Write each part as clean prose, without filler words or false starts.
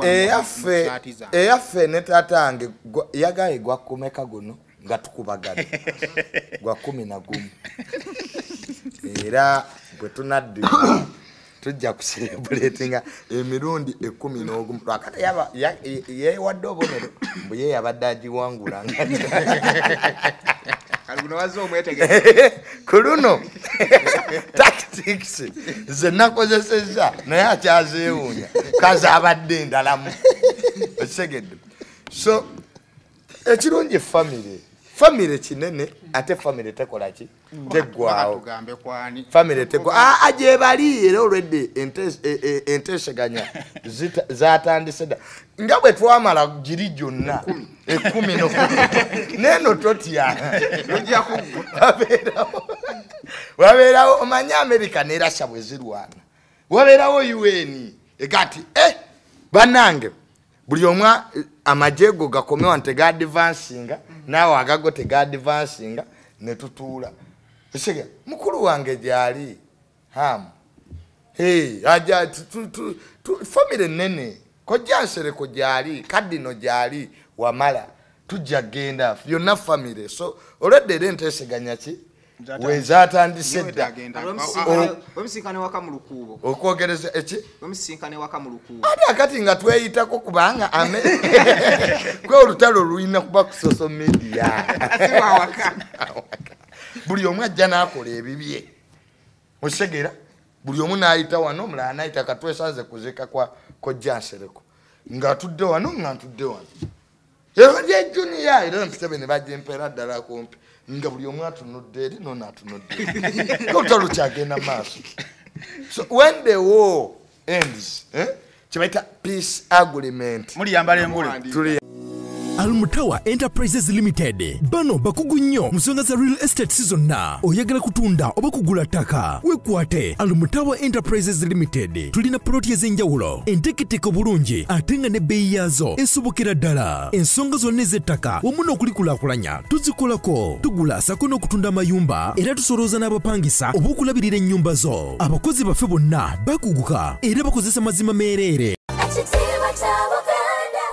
Eyaffe eyaffe ne tatange yagaye gwakumeka guno nga tukubagana gwa 11 era bwe tunaddi tujja kucelebratinga emirundi 11 lwakati yaba yewadde obubonero mbu ye yabadde agiwangula ku luno tactics ze nakozesezza naye akyazeewuunya kazi abadde endalamu okitegedde. So ekirungi family kinene ate family tekola ki teggwawo family teggwa gye bali era olwedde enteeseganya zatandise dda nga bwe twamala giri gyonna 10 neno totya wabeerawo omanye America ne Russia bwe zirwana wabeerawo UN egati bannange buli omu amagye go gakomewa nti tegaadvancinga naawe agago tegaadvancinga ne tutuula. Esega mukulu wange gyali hamu aja family nene kojja Nsereko gyali Kadino gyali Wamala tujja genda yonna family. So olwedde era enteeseganya ki wezatandise dda okwogereza eki ate akati nga tweyitako kubanga kwe olutalo lulina kuba ku social media buli omu ajja n'akola ebibye okitegera buli omu n'ayita wano omulala n'ayita katwesanze kuziika kwa kojja Nsereko ng'atudde wano nga ntudde wano era junior era mpitebe ne bajja ddala kumpi nga buli omu atunudde eri nono atunudde olutalo lukyagenda maaso. So when the war ends kyebayita peace agreement muliyambala engule. Almutawa Enterprises Limited bano bakugu nnyo mu nsonga za real estate zonna. Oyagala kutunda oba kugula ttaka wekwate Almutawa Enterprises Limited. Tulina poloti ez'enjawulo enteeketeke obulungi ate nga n'ebbeeyi yaazo esobokera ddala. Ensonga zonna ez'ettaka wamu n'okulikulaakulanya tuzikolako. Tugula sako n'okutunda amayumba era tusolooza n'abapangisa oba okulabirira ennyumba zo. Abakozi baffe bonna bakuguka era bakozesa mazima meereere.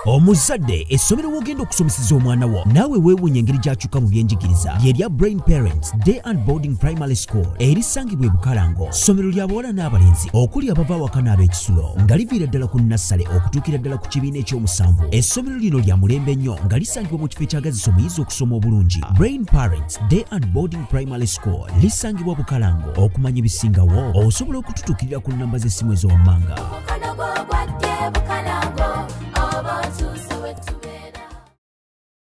Omuzadde essomero w'ogenda okusomeseza omwana wo naawe weewuunya engeri gy'akyuka mu byenjigiriza lyerya Brain Parents Day and Boarding Primary School erisangibwa e Bukalango. Ssomero lya bawala n'abalenzi okuli abava awaka n'ab'ekisulo nga liviira ddala ku nnassale okutuukira ddala ku kibiina eky'omusanvu. Essomero lino lya mulembe nnyo nga lisangibwa mu kifo ekyagazisa omuyizi okusoma obulungi. Brain Parents Day and Boarding Primary School lisangibwa Bukalango. Okumanya ebisingawo osobola okututuukirira ku nnamba z'essimu ez'owammanga.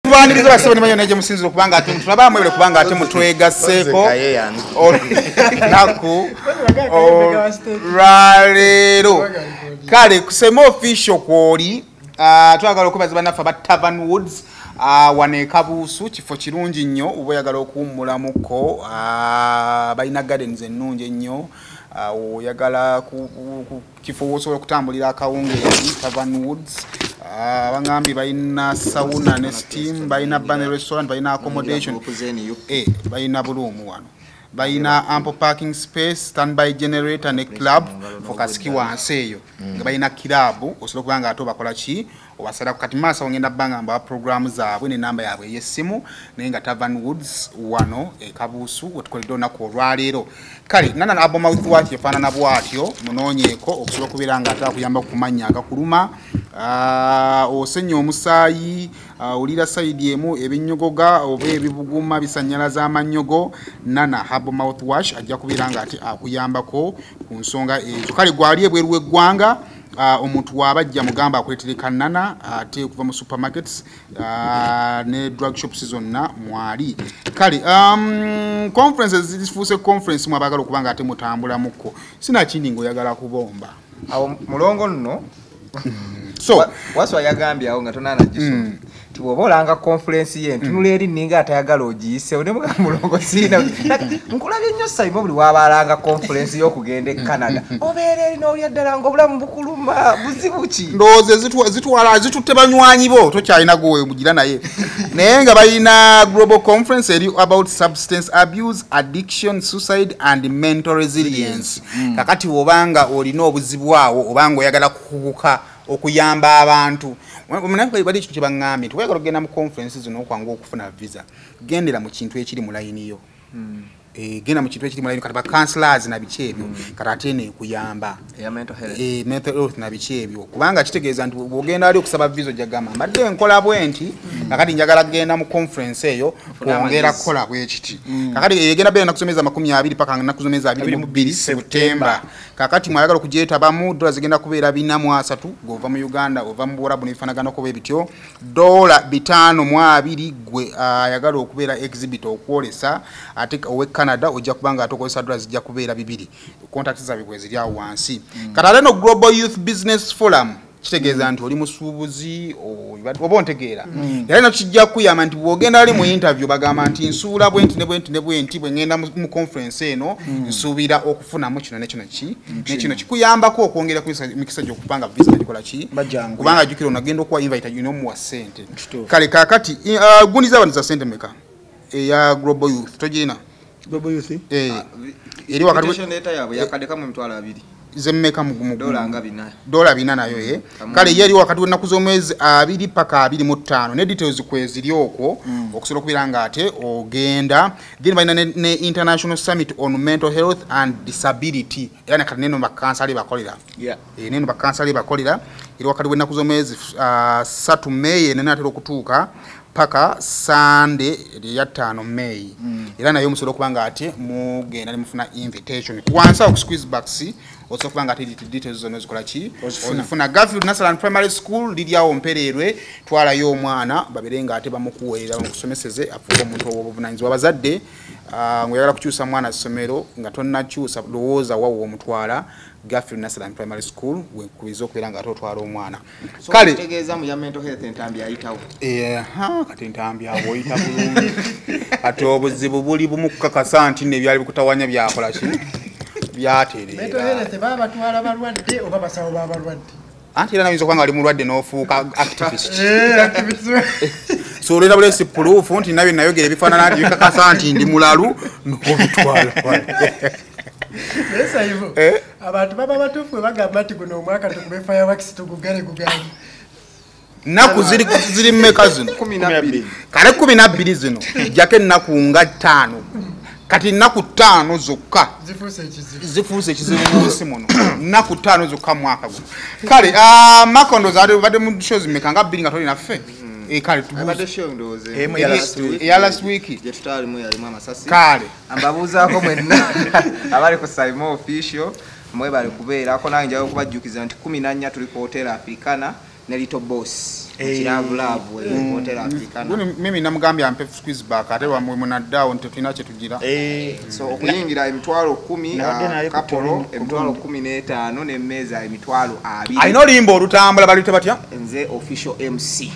Tubaniriza basebo ne banyo neje musinziro kubanga ate mutulaba mwebale kubanga ate mutwegasseeko olunaku olwaleero. Kale kusema official kwoli twagala okubaza bannaffe aba Tavern Woods wano e Kabuusu kifo kirungi nnyo oba oyagala okuwummulamuko balina gardens ennungi ennyo oyagala kifo wosobola okutambulira akawungeezi Tavern Woods. Abangambye balina sauna ne steam, balina banner restaurant, balina accommodation, balina buluumu wano, balina ample parking space, standby generator ne club focus wansi eyo nga balina kilabu osobola okuba nga ate obakola ki obasalako. Kati maaso ngenda bbanga mbawa programu zaabwe n'ennamba yaabwe ey'essimu naye nga Tavern Woods wano e Kabuusu wetukoledde olunaku olwaleero. Kale nana abo mouthwash efaanana bw'atyo munoonyeeko okusobola okubeera nga ate akuyamba ku mannya agakuluma osenya omusaayi olira sayidi emu ebinyogoga oba ebibuguma bisannyalaza amannyogo. Nana herbal mouthwash ajja kubeera nga ate akuyambako ku nsonga ezo. Kale gwali ebweru w'eggwanga omuntu wabajja mugamba akuleetere kannana ate okuva mu supermarkets ne drug shops zonna mwali. Kale conferences zifuuse conference mwabagala okuba nga ate mutambulamukko sinakindi ng'oyagala kubomba awo mulongo nno. So waswa yagambye awo nga tonaana giso nti bw'oba olanga conference ye ntunula eri nninga atayagala ogiyiseewo ne mugamba mulongo siina nkulabye nnyo Simon buli waba alanga conference y'okugenda e Canada obeera eri n'olya ddala ng'obulamu bukuluma buzibu ki. Ndowooza zitwala zitutte banywanyi bo tokyalina gwe mugira naye naye nga balina global conference eri about substance abuse, addiction, suicide and mental resilience. Kakati obanga olina obuzibu awo obanga oyagala kukuguka okuyamba abantu. Bali ekintu kye baŋŋambye nti oyagala okugenda mu conference zino okwangu okufuna visa, gendera mu kintu ekiri mu layini yo. Genda mu kintu ekiri mu layini, kati ba counselors na biki ebyo, kati ate neekuyamba mental health na biki ebyo, kubanga kitegeeza nti bw'ogenda ali okusaba visa ojja kugamba mbadde nkola bwe nti, kakati njagala kugenda mu conference eyo kwongera kukola bwe kiti. Kakati egenda beera ennaku z'omwezi 20 paka ennaku z'omwezi 22 September. Kakati mwayagala okugyetabamu dola zigenda kubeera 430 gwe ova mu Uganda, ova mu Buwarabu n'ebifaanaganako bwe bityo, $520 gwe ayagala okubeera exhibit okwolesa, ate owe Canada ojja kubanga ate okozesa dola zijja kubeera 2. Contact zaabwe bwe ziri awo wansi. Kati ate no Global Youth Business Forum kitegeeza nti oli musuubuzi oba ontegeera, era nakyo kijja kukuyamba nti bw'ogenda ali mu interview bagamba nti nsuubula bwe nti ne bwe nti ne bwe nti, bwe ngenda mu conference eno nsuubira okufunamu kino ne kino ki ne kino, kikuyambako okwongera ku mikisa gy'okupanga visa gikola ki, kubanga jjukira onagenda okuwa invite you n'omuwa ssente. Kale kaakati gundi z'abantu za ssente mmeka eya Global Youth togirina? Global Youth eri wakati Invitation letter yaabwe yakadde kamu 20,000. Zemmeka mu Dola nga 400. Dola 400 nayo ye. Kale ye eri wakati w'ennaku z'omwezi 2 paka 25 ne details kweziri okwo okusobola okubeera nga ate ogenda. Then balina ne International Summit on Mental Health and Disability, era nakati neno bakansale bakolera. Neno bakansale bakolera eri wakati w'ennaku z'omwezi 3 May nene atera okutuuka paka Sunday ya 5 May. Era nayo musobola okuba nga ate mugenda ne mufuna invitation. Wansi awo ku squeeze box osobola okuba nga ate details zonna zikola ki ozifuna. Garfield Nasalan Primary School liri awo Mpereerwe, twalayo omwana babeere nga ate bamukuweerera bamukusomeseze afuuke omuntu ow'obuvunaanyizibwa. Abazadde ng'oyagala kukyusa mwana ssomero nga tonnakyusa lowooza wawo omutwala Garfield Nasalan Primary School wekubiza okubeera nga ate otwala omwana. So Kale kitegeeza mu ya mental health entambi ayitawo. Kati entambi awo oyita bulungi. Ate obuzibu buli bumu kukakasa nti nno ebyali bikutawanya byakola ki? Byatereera. Mental health baba batwala balwadde oba basawo b'abalwadde? Anti era nayinza okuba nga ali mulwadde n'ofuuka activist. Activist. So oleeta bulesi proof nti nabyo nayogera ebifaanana nti bikakasa nti ndi mulalu n'obitwala. Naye Saivo, abantu baba batuufu bwe bagamba nti guno omwaka tukube fireworks tugugale gugale. Nnaku ziri mmeka zino? 12. Kale 12 zino jjako ennaku nga 5. Kati nnaku 5 zokka zifuuse ekizibu. Zifuuse ekizibu mu nsi muno. Nnaku 5 zokka mwaka guno. Kale Makondo zaali badde mu shows mmeka nga 2 nga toli naffe? Kale tubuuze. Abadde show ndowooza. Emu ya last week. Eya last week. Gye tutaalimu yalimu amasasi. Kale. Ambabuuzaako mwenna abali ku Saimo Official, mwebale kubeerako. Nange njagala okubajjukiza nti 14 tuli ku Hotel Africana ne Little Boss. Kiravu love ku Hotel Africana. Guno mimi namugambye ampe squeeze back ate wamwe munaddawo nti tulina kye tugira. So okuyingira 10,000, Nabadde naye ku kapolo Torino, 15,000 n'emmeeza 20,000. Alina oluyimba olutambula baluyita batya? Nze Official MC.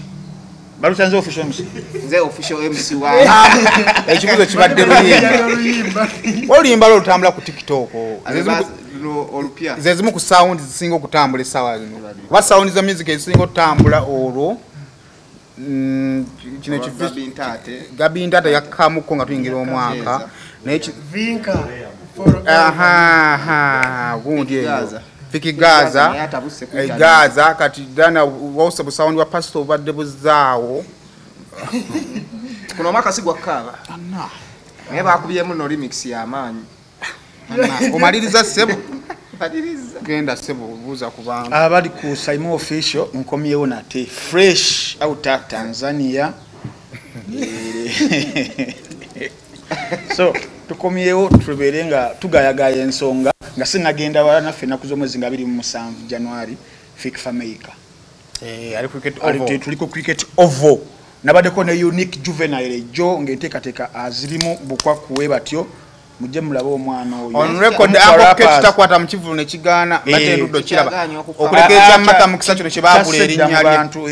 Balutanze Official MC. Nze Official MC wa. Ekibuuzo kibadde luyimba. Oluyimba. Oluyimba lwo lutambula ku TikTok. Olupya. Ze zimu ku sound zisinga okutambula essaawa zino. Kuba sound za music ezisinga okutambula olwo, kino Olwa Gabi Ntate. Gabi Ntate yakkamuko nga tuyingira omwaka. Naye Vinka. Gundi eyo. Gaza. Fiki Gaza. Naye atabuse ku internet. Gaza kati dana wawusa bu sound wa pastor obadde buzaawo. Kuno omwaka si gwa kukaaba. Naye bakubyemu no remix y'amaanyi. Omaliriza ssebo. Maliriza. Genda ssebo obuuza ku bantu. Abali ku Saimo Official nkomyewo nate fresh out of Tanzania. So tukomyewo tubeere nga tugayagaya ensonga nga sinagenda wala naffe ennaku z'omwezi nga 27 January Fik Fameica. Ali cricket Ali oval. Tuliko cricket oval. Nabaddeko ne Unique Juvenile ejjo ng'enteekateeka azirimu bukwakuwe batyo. Mujje mulabe omwana oyo. On record, Omu ku Uncle Kate rappers. takwata mu kivvulu ne kigaana, bate endudde okiraba. Kyagaanye okufa. Okuleka ekya Mata Mukisa kino kye baagula Kyasedda mu erinnya lye. bantu,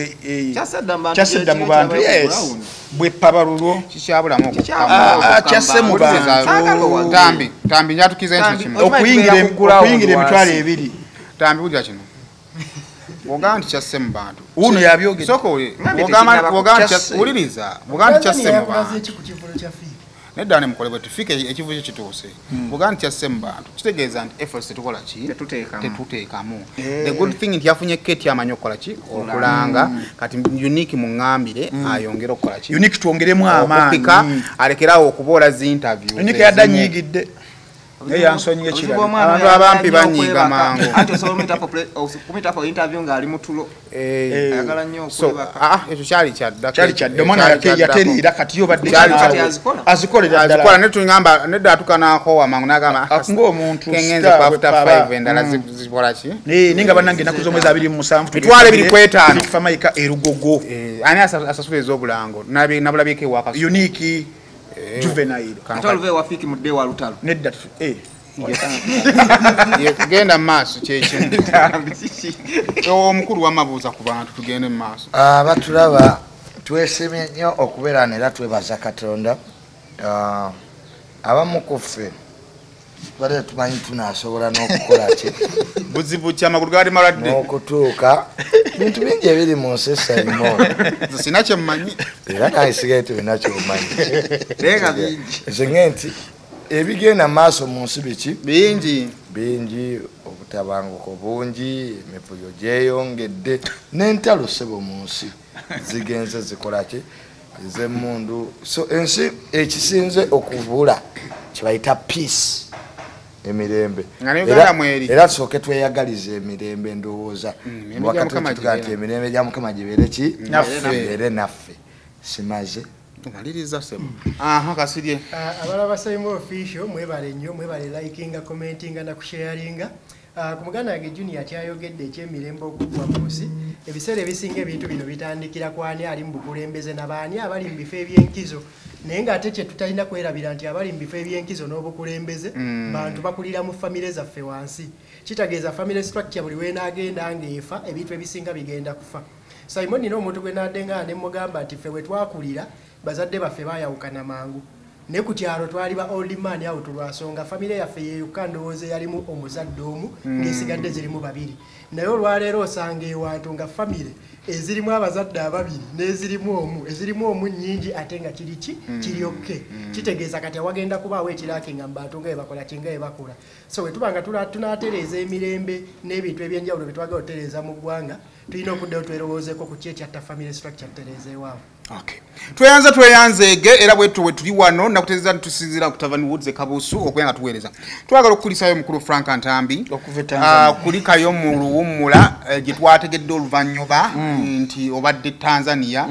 Kyasedda mu bantu, Kyasedda mu kye bantu, kyabayo yes. ku ground. Bwe pabalulwo. Kikyabulamu okukka. Kikyabulamu okukka Kyasse mu mu bantu. bantu. Saagala owaggulu. Tambi, Tambi, njatukiza nti Tambi, kino. okimanyi tubeera ku ground Okuyingira emitwalo wansi. ebiri. Tambi, wulira kino. Bw'ogamba nti kyasse mu bantu. Wuuno yabyogedde. Sooka owulire. Ngambe Bw'ogamba tekinnaba nti kyasse. wuliriza. Bw'ogamba nti kyasse mu Tanzania bantu. yakulaze ki ku kivvulu kya Fik? Nedda ne mukole bwe tufike ekivu kye kituuse. Buganda kyasse mu bantu. Kitegeeza nti efforts tetukola ki? Tetuteekamu. The good thing nti yafunye Kate amanyi okukola ki? Okulanga. Kati Unique muŋŋambire ayongere okukola ki? Unique twongeremu amaanyi. Okupika alekerawo okuboola zi interview. Unique yadanyigidde. Naye yansonyiye kirala. Abantu abampi banyiiga mangu. Anti osobola okumuyita for interview ng'ali mu tulo. Ayagala nnyo okwebaka. Ekyo kyali kyadda. Kyali kyadda. Omwana yatereera kati yo badde azikolera ddala. Azikola ne tugamba nedda atuuka n'akoowa mangu n'agamba ng'omuntu kengenze ku after 5 endala zikola ki? Naye nga bannange ennaku z'omwezi 27 25 Fik Fameica erugogo. Ani asasula ez'obulango? Nabulabyeko ewaka. Unique Juvenile. Ate oluva ewa Fik mudde wa lutalo. Nedda genda mu maaso kyekimu. Omukulu wamabuuza ku bantu tugende mu maaso. Abatulaba twesimye nnyo okubeera era twebaza Katonda. Abamu ku ffe tubadde tumanyi tunaasobola n'okukola ki? Buzibu ki amagulu gaali malwadde? N'okutuuka. Bintu bingi ebiri mu nsi Simon. Nze sina kye mmanyi. Era naye sigaye tolina ky'omanyi. Naye nga bingi. Nze nge nti ebigenda maaso mu nsi biki? Bingi. Bingi, obutabanguko bungi, emivuyo gyeyongedde, n'entalo ssebo mu nsi zigenze zikola ki? Ez'emmundu. So ensi ekisinze okubula kye bayita peace. Emirembe. Era tusooke tweyagalize emirembe ndowooza. Wakati tutuga nti emirembe gya Mukama gibeere ki? Gibeere naffe. Simaze. Tumaliriza ssebo. Aha Kasirye. Abalaba Saymore Official mwebale nnyo, mwebale likinga, commentinga na kusharinga. Ku muganda wange Junior kyayogedde eky'emirembe okuggwa mu nsi, ebiseera ebisinga ebintu bino bitandikira ku ani ali mu bukulembeze n'abaani abali mu bifo eby'enkizo. Naye ng'ate kye tutalina kwerabira nti abali mu bifo eby'enkizo n'obukulembeze bantu bakulira mu famire zaffe wansi. Kitegeeza family structure buli w'enaagenda ng'efa, ebintu ebisinga bigenda kufa. Simon nina omuntu gwe nadde nga ne mugamba nti ffe bwe twakulira bazadde baffe baayawukana mangu. Ne ku kyalo twali ba old man awo tulwasonga famire yaffe yeyokka ndowooza eyalimu omuzadde omu ng'esigadde zirimu babiri. Naye olwaleero osanga ewantu nga famire ezirimu abazadde ababiri n'ezirimu omu, ezirimu omu nnyingi ate nga kiri ki? Kiri okay. Kitegeeza kati awagenda kubaawo ekiraakinga mu bantu nga bwe bakola ki nga bwe bakula. So bwe tuba nga tunaatereeza emirembe n'ebintu eby'enjawulo bye twagala okutereeza mu ggwanga, tulina okuddayo twerowoozeeko ku ki ekyatta family structure tutereeze ewaawo. Okay. Tweyanza tweyanzeege era bwetyo bwe tuli wano nakutegeeza nti tusinziira ku Tavern Woods e Kabuusu okubeera nga tuweereza. Twagala okukulisaayo mukulu Frank Ntambi okuva e Tanzania. Kulikayo mu luwummula gye twategedde oluvannyuma nti obadde Tanzania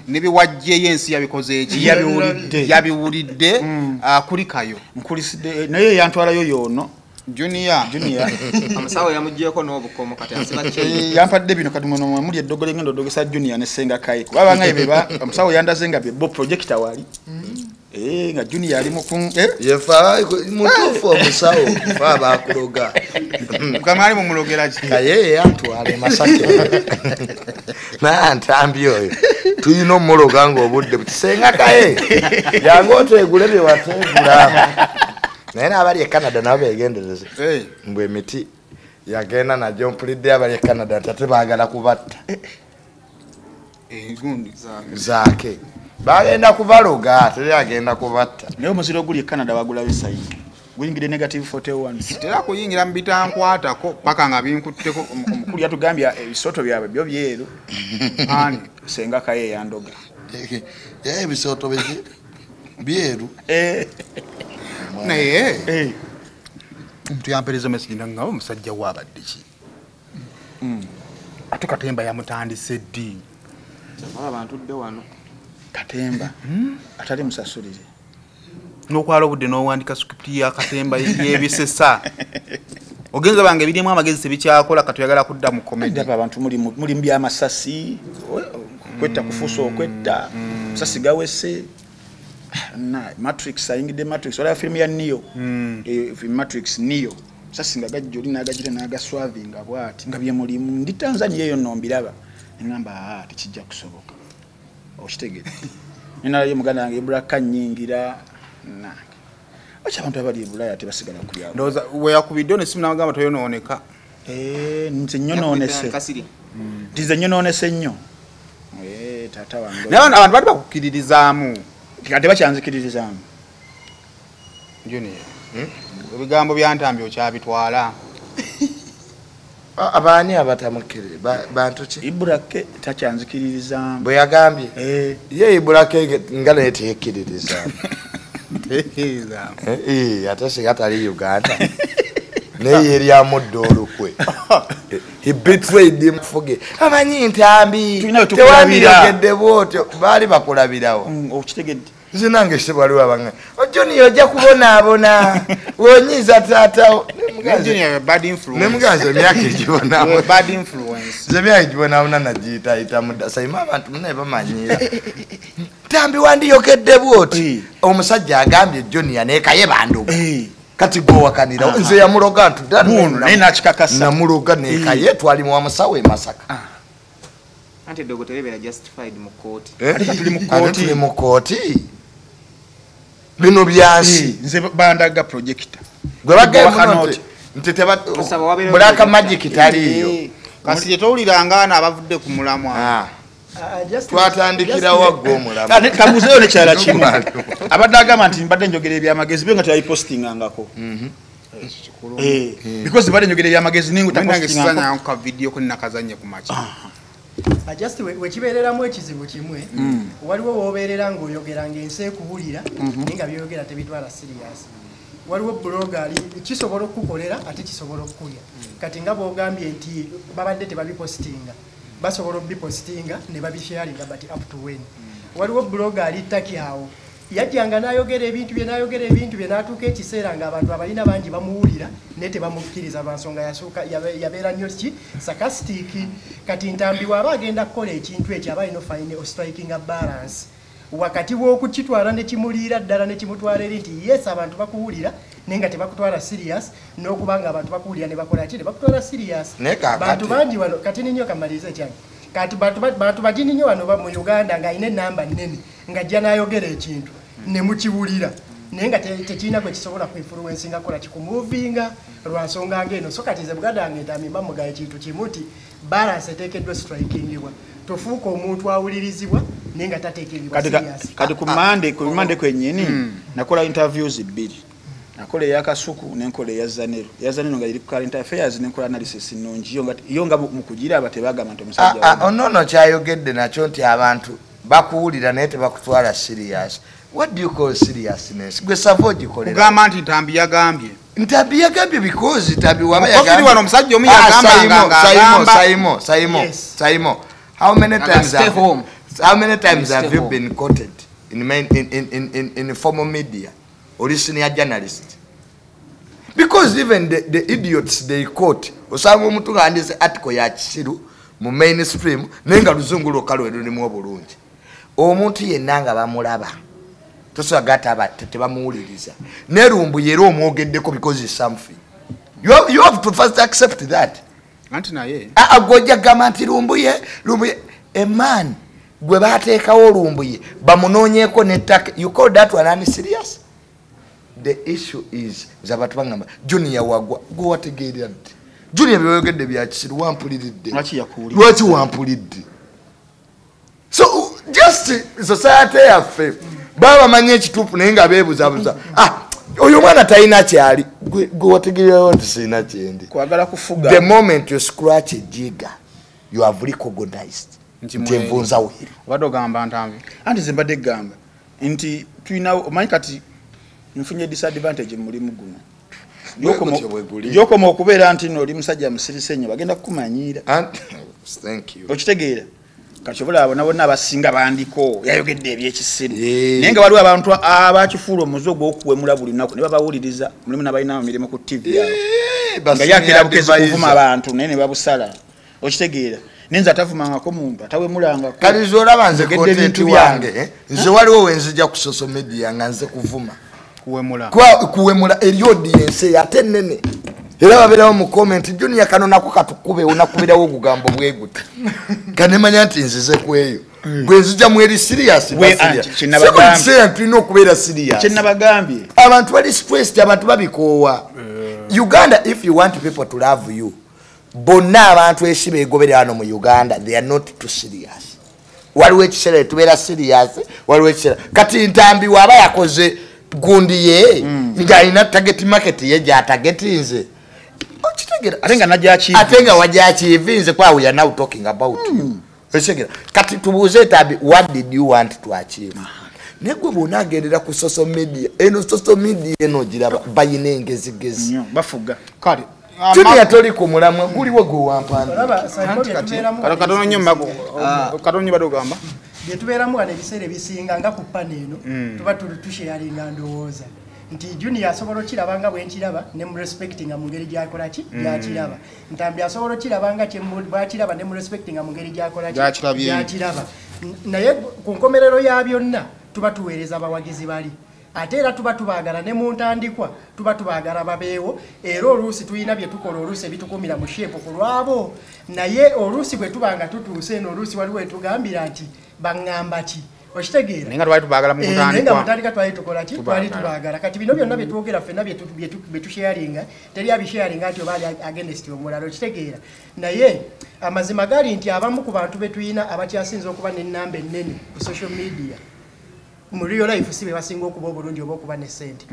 ne bye waggyeyo ensi yabikoze eki? Yabiwulidde. Yabiwulidde. Kulikayo. Nkulisidde naye yantwalayo yoono. Junior. Junior. Omusawo yamuggyeko n'obukomo kati asiba kye. Yampadde bino kati muno muli eddogolo engendo oddogesa Junior ne Ssenga Kaye. Kuba bangaye be ba omusawo yandaze nga be bo projector wali. Nga Junior ali mu Yefa mutuufu omusawo fa bakuloga. Mukama ali mumulogera ki? Kaye yantwala e Masaka. Na Ntambi oyo. Tulina omuloga ng'obudde buti Ssenga Kaye. Jangu oteegule bye wateegula. Naye n'abali e Canada nabo beegendereze. Mbwe emiti yagenda nagyo mpulidde abali e Canada nti ate baagala kubatta. Zaake. Bagenda kubaloga, teri agenda kubatta. Naye omuziro oguli e Canada bagulayo sayizi. Guyingidde negative 41. Tera kuyingira mu bitankwatako paka nga binkutteko. Omukulu yatugambye ebisooto byabwe byo byeru. Ani? Ssenga Kaye yandoga. Ebisooto byeru. Naye omuntu yampeereza message nangamba omusajja waabadde ki? Ate Katemba yamutandise ddi? Abantu dde wano. Katemba atali musasulire. N'okwala obudde n'owandika script ya Katemba y'ebisesa. Ogenza bange ebirimu amagezi tebikyakola kati oyagala kudda mu comedy. Ndaba abantu muli mu by'amasasi, okwetta kufuusa okwetta, masasi gawese. Na Matrix ayingidde Matrix wala film ya Neo. Matrix Neo. Sasa nga gajjo lina agajira n'agaswavinga bw'ati nga bye mulimu ndi Tanzania eyo nno mbiraba. Ngamba tekijja kusoboka. Okitegedde. Nina muganda wange Ibra Kanyingira nange. Acha abantu abali e Bulaya tebasigala ku byalo. Ndowooza we yakubidde n'essimu n'agamba toyonooneka. Nze nnyonoonese. Nze nnyonoonese nnyo. Tata wange. Naye abantu bali bakukkiririzaamu. Kati bakyanzikiririzaamu. Junior. Ebigambo bya Ntambi okyabitwala. Abaani abatamukire bantu ki? Iburake takyanzikiririza. Bwe yagambye. Ye Iburake nga naye teyekkiririza. Ate singa tali Uganda. Naye yeryamudde olukwe. He betrayed him. Fuge. Amanyi Ntambi tewandiyogedde bw'otyo, baali bakulabirawo. Okitegedde. Nze nange se waliwo abange. Junior ojja kubonaabona. Wonyiza taatawo. Junior bad influence. Ne muganzi emyaka egibonaabona. Bad influence. Nze emyaka egibonaabona nagiyitaayita mudda. Sayima abantu munnaye bamanyiira. Ntambi wandiyogedde bw'oti. Omusajja agambye Junior neekaye bandugu. Kati gwe wakanira. Nze yamuloga ntudda. Naye n'akikakasa. Namuloga neekaye twali mu musawo e Masaka. Anti eddogo teribeera justified mu kkooti. Ate tuli mu kkooti. Ate tuli mu kkooti. Bino byansi. Nze bandaga projector. Gwe bagamba nti Black Magic taliiyo. Kasi tetowuliranga abavudde ku mulamwa. Twatandikirawo gwe omulamwa. Kamuzeeyo nekyala kimu. Abadde agamba nti mbadde njogera ebyamagezi byo nga teyabipostingangako. Because mbadde njogera ebyamagezi ningu tapostingangako. Ka video ko nakazanye ku makya. Just wekibeereramu ekizibu kimwe, waliwo w'obeerera ng'oyogera ng'ensi ekuwulira naye nga by'oyogera tebitwala serious. Waliwo blogger ali kisobola okukukolera ate kisobola okukulya. Kati nga bw'ogambye nti babadde tebabipostinga, basobola okubipostinga ne babisharinga but up to when. Waliwo blogger ali Turkey awo yajjanga n'ayogera ebintu bye n'ayogera ebintu bye n'atuuka ekiseera ng'abantu abalina bangi bamuwulira naye tebamukkiriza lwa nsonga yasooka yabeera nnyo ki sarcastic. Kati Ntambi bw'aba agenda kukola ekintu ekyo aba alina fine striking a balance wakati w'okukitwala ne kimuliira ddala ne kimutwala eri nti yes abantu bakuwulira naye nga tebakutwala serious, n'okuba nga abantu bakuwulira ne bakola ki ne bakutwala serious. Bantu bangi wano kati ninyo kamalirize kyange. Kati bantu bagini nnyo wano mu Uganda ng'alina ennamba nnene ng'ajja n'ayogera ekintu ne mukiwulira naye nga tekirina gwe kisobola kuinfluencinga kola kikumuvinga lwa nsonga ng'eno. So kati nze Buganda yange Ntambi mba mugaye ekintu kimu nti balance eteekeddwa strikingibwa, tofuuka omuntu awulirizibwa naye nga tateekebwa serious. Kati ku Mande kwennyini nakola interviews bbiri. Nakola eya Kasuku n'enkola eya Zanero. Eya Zanero nga eri ku current affairs n'enkola analysis nnungi yo nga mu kugiraba tebagamba nti omusajja. Onono kyayogedde nakyo nti abantu bakuwulira naye tebakutwala serious. What do you call seriousness? Gwe savo ogikolera. Kugamba nti Ntambi yagambye. Ntambi yagambye because Ntambi waba yagambye. Wano omusajja omu yagamba nga Saimo. How many times have home? How many times have you been quoted in formal media or senior journalist? Because even the idiots they quote, osanga omuntu ng'andize article ya kisiru mu mainstream naye nga luzungu lwokka lwe lulimu obulungi. Omuntu yenna nga bamulaba tosobola gata tebamuwuliriza. Ne Lumbuye era omwogeddeko because it's something. You have to first accept that. Anti naye agojja gamba nti Lumbuye a man gwe bateekawo Lumbuye bamunoonyeeko n'ettaka. You call that one unserious? The issue is nze abantu bangamba Junior wagwa gwe wategeerera nti Junior byeyogedde bya kisiru wampuliridde. Lwaki wampulidde? So just society yaffe baba bamanyi ekituufu naye nga beebuzabuza. Oyo omwana talina kyali gwe wategeererawo nti sirina kyendi. Kwagala kufuga. The moment you scratch a jigger you have recognized nti envunza weeri. Obadde ogamba Ntambi? Anti nze mbadde gamba nti tulina omanyi kati nfunye disadvantage mu mulimu guno. Gy'okoma okubeera nti nno oli musajja musirise nnyo bagenda kukumanyiira. Thank you. Okitegeera? Kati obulaba bonna bonna abasinga bandiko yayogedde ebyekisiru. Naye nga waliwo abantu abakifuula omuze ogw'okuwemula buli lunaku ne babawuliriza, mulimu n'abalina emirimu ku TV awo. Nga yakera bukezi kuvuma abantu naye ne babusala. Okitegeera? Naye nze atavumangako muntu, atawemulangako. Kati nze olaba nze content wange, nze waliwo we nzija ku social media nga nze kuvuma. Kuwemula. Kuwemula eri audience ate nnene. Era babeerawo mu comment Junior kano nako katukube onakubirawo ogugambo bwe guti. Kanemanya nti nzize kweyo. Gwe nzija mu eri serious. Kyenabagambye tulina okubeera serious. Kyenabagambye. Abantu bali stressed, abantu babikoowa. Uganda, if you want people to love you, bonna abantu ensi beegoberera wano mu Uganda, they are not too serious. Waliwo ekiseera tubeera serious, waliwo ekiseera. Kati Ntambi waba yakoze gundi ye Ng'alina target market ye gy'atagetinze. Okitegera. Ate nga najja Ate nga wajja kwa we are now talking about you. Okitegera. Kati tubuuze Ntambi, what did you want to achieve? Naye gwe bw'onaagendera ku social media, eno social media eno giraba bayina engezigezi. Nnyo, bafuga. Kale Junior toli ku mulamwa guliwo gwe wampanda. Olaba Saimo bye tubeeramu katono nnyo mago katono nnyo badde ogamba bye tubeeramu wano ebiseera ebisinga nga ku pana eno tuba tusharinga ndowooza nti Junior asobola okiraba nga bwe nkiraba ne mu respectinga mu ngeri gy'akola ki gy'akiraba. Ntambi asobola okiraba nga bw'akiraba ne mu respectinga mu ngeri gy'akola ki gy'akiraba. Naye ku nkomerero ya byonna tuba tuweereza abawagizi bali. Ate era tuba tubaagala ne mu ntandikwa tuba tubaagala babeewo, era oluusi tulina bye tukola oluusi ebitukuumira mu sheepu ku lwabo. Naye oluusi bwe tuba nga tutuuse eno oluusi waliwo etugambira nti baŋŋamba ki, okitegeera? Naye nga twali tubaagala mu Naye nga kutandikwa. mu ntandikwa twali tukola ki? Twali tubaagala. Kati bino byonna bye twogera ffenna bye tusharinga, teri abisharinga nti oba ali against omulala, okitegeera? Naye amazima gali nti abamu ku bantu be tulina abakyasinze okuba n'ennamba ennene ku social media mu real life si be basinga okuba obulungi oba okuba ne ssente.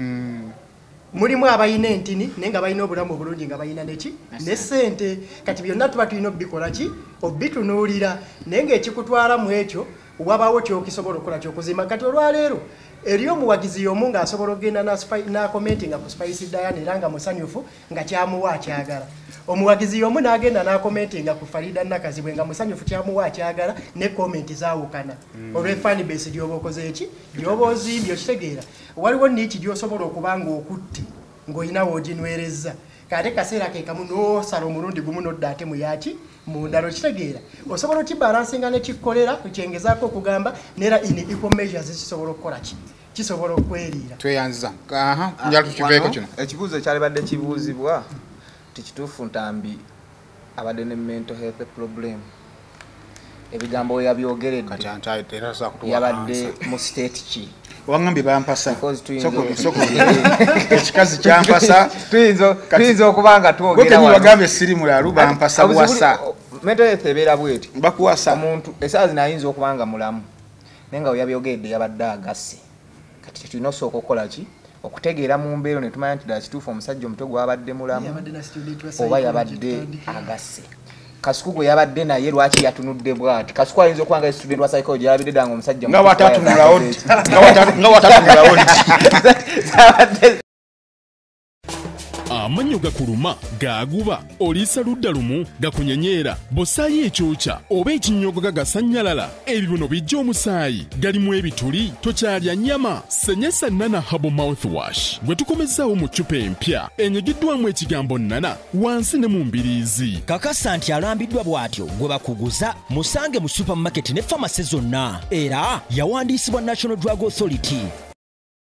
Mulimu abalina entini naye nga balina obulamu obulungi nga balina neki ne ssente. Kati byonna tuba tulina obikola ki obitunuulira, naye ng'ekikutwala mu ekyo wabaawo kyokisobola okukola kyokuzimba. Kati olwaleero eriyo omuwagizi y'omu ng'asobola okugenda n'akomentinga ku Spice Diana era nga musanyufu nga kyamuwa akyagala. Omuwagizi y'omu n'agenda n'akomentinga ku Farida Nakazibwe nga musanyufu kyamuwa akyagala, ne komenti zaawukana olw'e fan base gy'oba okoze eki gy'oba ozimbye, okitegeera? Waliwo niiki gy'osobola okuba ng'okutte ng'olina w'oginywerezza, kate kaseera ke kamu n'osala omulundi gumu n'odda ate mu yaki mu ndala, okitegeera? Osobola okibalansinga nekikkolera kyengezaako okugamba, neera in equal measures kisobola okukola ki kisobola okweriira. Tweyanziza. Aha, njala tukiveeko kino. Ekibuuzo kyalibadde kibuuzibwa ti kituufu Ntambi abadde ne mental health problem, ebigambo we yabyogeredde Kati ante era tasobola kutuwa yabadde answer. mu state ki? Wangambye bampasa. Because tuyinza Ekikazi kyampasa. Tuyinza okuba nga twogera Gwe kennyini wano. wagambye siri mulalu, bampasa Obuzibu buwasa. Mental health ebeera bweti. Bakuwasa. Omuntu essaawa zino ayinza okuba nga mulamu naye nga we yabyogeredde yabadde agasse. Kati tetulina osooka okukola ki okutegeera mu mbeera ne tumanya nti ddala kituufu omusajja omutwe gwabadde mulamu Yabadde na student wa oba psychology yabadde tutandike. agasse. Kasuku gwe yabadde naye lwaki yatunudde bw'ati? Kasuku ayinza okuba nga student wa psychology yalabidde ddala nga omusajja Nga mutuufu watatunulawo ayagala ddi? Nga watatunulawo ddi? Zabadde Amannyo gakuluma, gaaguba, oliisa ludda lumu, gakunyenyeera, bw'ossaayo ekyokya oba ekinyogoga gasannyalala, ebibuno bijja omusaayi, galimu ebituli, tokyalya nnyama. Senyesa Nana Herbal Mouthwash gwe tukomezzaawo mu ccupa empya enyigiddwamu ekigambo Nana wansi ne mu mbiriizi. Kakasa nti alambiddwa bw'atyo gwe bakuguza musange mu supermarket ne famasi zonna, era yawandiisibwa National Drug Authority.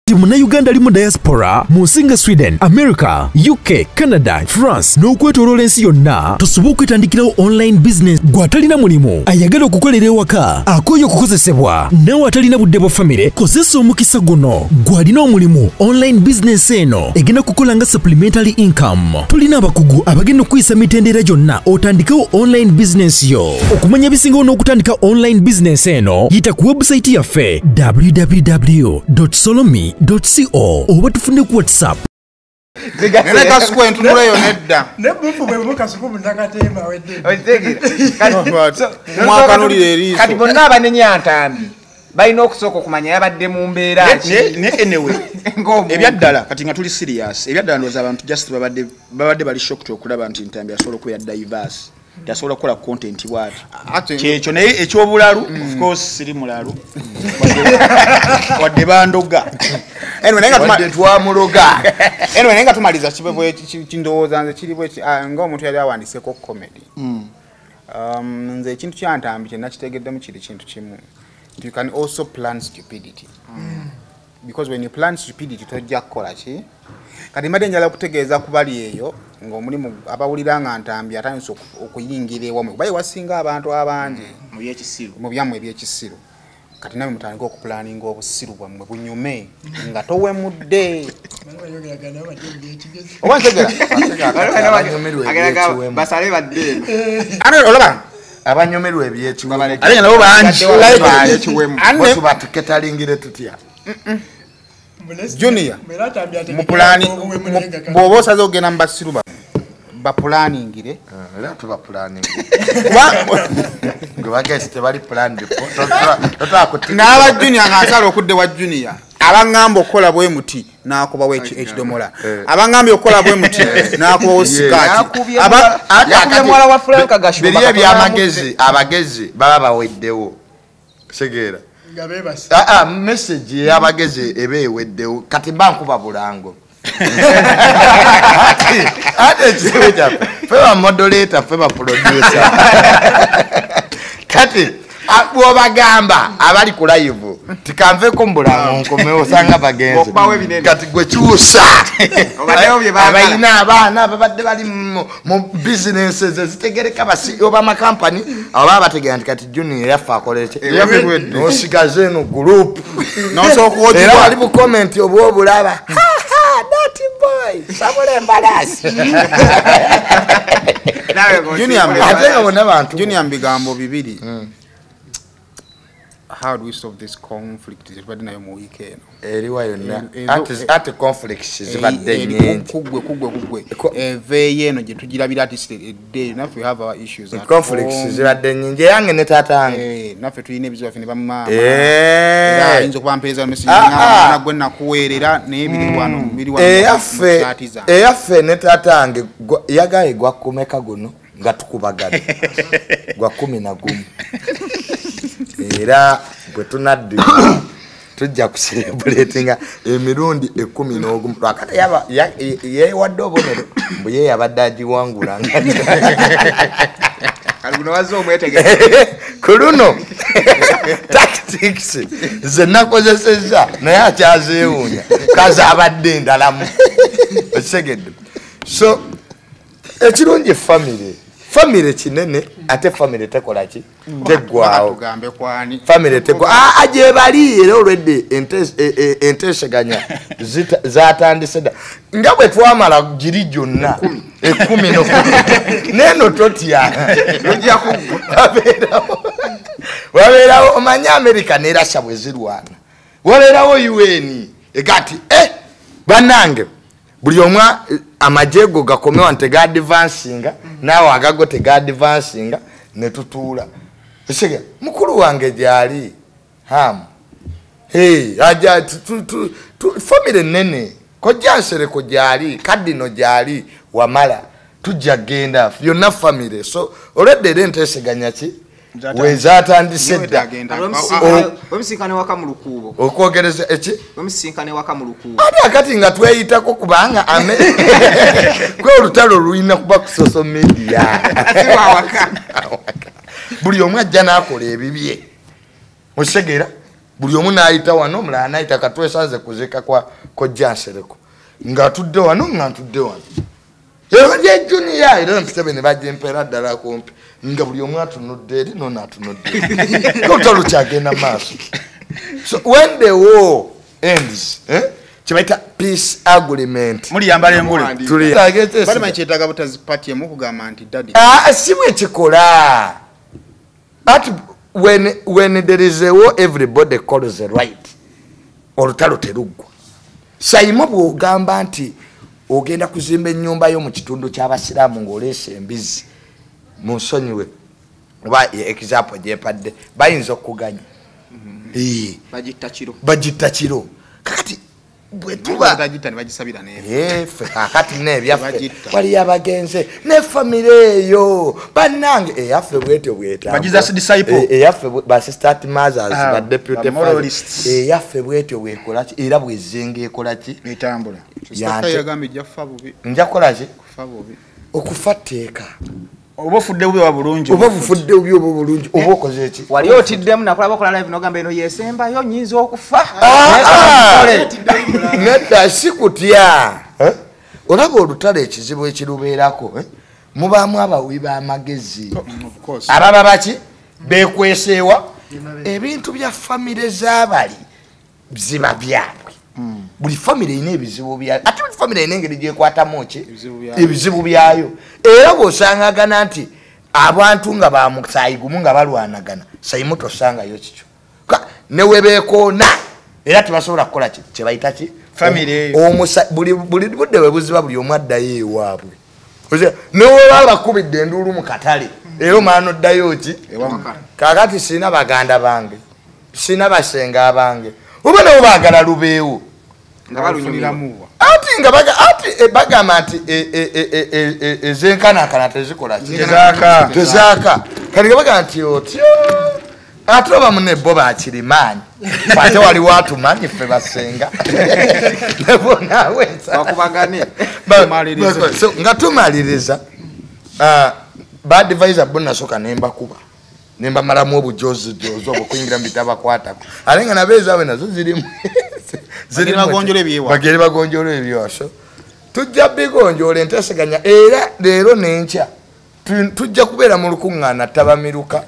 Ti munnayuganda ali mu diaspora mu nsi nga Sweden, America, UK, Canada, France n'okwetooloola ensi yonna, tosobola okwetandikirawo online business. Gwe atalina mulimu ayagala okukolera ewaka akooye okukozesebwa, naawe atalina budde bwa famire, kozesa omukisa guno. Gwe alina omulimu, online business eno egenda kukola nga supplementary income. Tulina abakugu abagenda okuyisa mitendera gyonna otandikewo online business yo. Okumanya ebisingawo n'okutandika online business eno, yita ku website yaffe www.solomi.co oba tufune ku WhatsApp. Naye Kasuku entunula eyo nedda. Ne bufu bwe bumu Kasuku munnakatemba awedde. Okitegeera? Mwakanulira eriiso. Kati bonna abanenya Ntambi balina okusooka okumanya yabadde mu mbeera ki. Ne anyway, Ng'omuntu. Ebyaddala kati nga tuli serious, ebyaddala ndowooza abantu just babadde bali shocked okulaba nti Ntambi asobola okubeera diverse, tasobola kukola content bw'ati. Kyekyo, naye ekyobulalu, of course siri mulalu wadde bandoga. Anyway, naye nga Wadde twamuloga. Anyway, naye nga tumaliza kibe bwe kindowooza nze kiri bwe ng'omuntu yali awandiiseko comedy. Nze ekintu kya Ntambi kye nakitegeddemu kiri kintu kimu. You can also plan stupidity. Because when you plan stupidity tojja kukola ki? Kati mbadde njagala okutegeeza ku bali eyo ng'omulimu abawulira nga Ntambi atandise okuyingira ewammwe, kuba ewasinga abantu abangi mu byekisiru. Mu byammwe ebyekisiru. Kati nammwe mutandike okupulaninga obusiru bwammwe bunyume nga towemudde. Oba ntegera? Abanyumirwa ebyekiwemu. Basale badde eno. Ate olaba Abanyumirwa ebyekiwemu. Ate nga nabo bangi. Ekiwemu. Bo tuba tuketalingire tutya? Junior mu pulani bw'oba osaze ogenda mu basiru ba baplaningire era tubaplaninga gwe bagezi tebali planned n'aba Junior ng'asala okudde wa Junior abangamba okukola bwe muti n'akubawo ekidomola abangambye okukola bwe muti n'akubawo sikaati yakubye muwala wa Frank Gashumba biri ebyamagezi abagezi baba baweddewo segeera nga bebase message ey'abagezi eba eweddewo kati mba nkuba bulango ate ekizibu kyaffe ffe ba moderator ffe ba producer kati bw'obagamba abali ku live tikanveeko mu bulango nkomewo osanga bagenze kati gwe kyusa abalina abaana babadde bali mu businesses ezitegereka ba CEO b'amakampani abo baba bategeera nti kati Junior yaffe akola ki n'osigaza eno group era wali bu comment oba obulaba that boy sabula embalaasi ate nga bonna bantu Junior mbigambo bibiri. How do we solve this conflict? Zibadde nayo mu week eno. Eriwa yonna. Ate conflicts zibadde nnyingi. Kugwe. Eveeyo eno gye tugirabira ati edde naffe we have our issues. Conflicts zibadde nnyingi eyange ne taata wange. Naffe tulina ebizibu byaffe ne bamaama. Era ayinza okuba mpeereza message ng'omwana gwe nakuweerera naye biri wano biri wano. Eyaffe ne taata wange yagaye gwa kumeka guno nga tukubagana. Gwa 11. Era bwe tunadda tujja kuserebratinga emirundi 11 lwakati yeewadde obubonero mbu ye yabadde agiwangula ku luno tactics ze nakozesezza naye akyazeewuunya kazi abadde endalamu okitegedde. So ekirungi family kinene ate family tekola ki teggwawo family teggwa gye bali era olwedde enteeseganya zatandise dda nga bwe twamala giri gyonna 10 neeno totya wabeerawo omanye America ne Russia bwe zirwana wabeerawo UN ega nti bannange buli omu amagye go gakomewa nti tegaadvansinga naawe agago tegaadvansinga ne tutuula. Mukulu wange gyali hamu famire nene kojja Nsereko gyali Kadino gyali Wamala tujja genda yonna famire. So olwedde era enteeseganya ki wezatandise dda wemusinkane waka mu lukuubo okwogereza eki wemusinkane waka mu lukuubo ate akati nga tweyitako kubanga kwe olutalo lulina kuba ku social media buli omu ajja n'akola ebibye osegeera buli omu n'ayita wano omulala n'ayita katwesanze kuziika kwa kojja Nsereko ng'atudde wano nga ntudde wano era Junior era mpitebe ne bajja empeera ddala kumpi nga buli omu atunudde eri nono atunudde eri olutalo kyagenda maaso. So when the war ends kyebayita peace agreement muliyambala engule bali kyetaaga butazi emu okugamba nti daddy si bwe kikola. But when there is a war everybody calls the right olutalo teruggwa. Saimo bw'ogamba nti ogenda kuzimba ennyumba yo mu kitundu ky'abasiraamu ng'oleese embizi munsonyiwe oba example gyempadde bayinza okukuganya bagitta kiro kakati bwe tuba ffe kakati n'ebyaffe waliyo abagenze ne famire eyo bannange eyaffe bwetyo bwetambula ba sister mothers ba deputy fathers eyaffe bwetyo bwekola ki era bwezinga ekola ki etambula. Nja kukola ki okufa tteeka oba ofudde bubi oba bulungi oba bufudde bubi oba bulungi oba okoze ki wali otiddemu nakulaba okola live n'ogamba eno yesembayo nnyinza okufa nedda si kutya. Olaba olutalo ekizibu ekirubeerako mubaamu abawi b'amagezi ababa baki beekweseewa ebintu bya famire z'abali ziba byabwe. Buli famire erina ebizibu byayo ate buli famire erina engeri gyekwatamu ki ebizibu byayo era bw'osangagana nti abantu nga bamusaayi gumu nga balwanagana sayimu tosangayo kikyo ne webeekoona era tebasobola kukola ki kye bayita ki Buli budde bwe buziba buli omu addayo ewaabwe. Neweba bakubidde enduulu mu katale era omala n'oddayo ki? Kaakati sirina baganda bange, sirina basenga bange, oba nabo baagala lubeewo. Ati nga bagamba nti ezenkanankana tezikola ki? Tezaaka. Kati nga bagamba nti otyo ate oba munne bo bakirimaanyi ate waliwo atumanyi ffe basenga nga tumaliriza baadvisor bo nasooka nembakuba nembamalamu obujozijozi obwo kuyingira mu bitabakwatako ate nga nabo ezaabwe nazo zirimu bagere bagonjoola ebyewa. So tujja bigonjoola enteeseganya era leero n'enkya tujja kubeera mu lukuŋŋaana ttabamiruka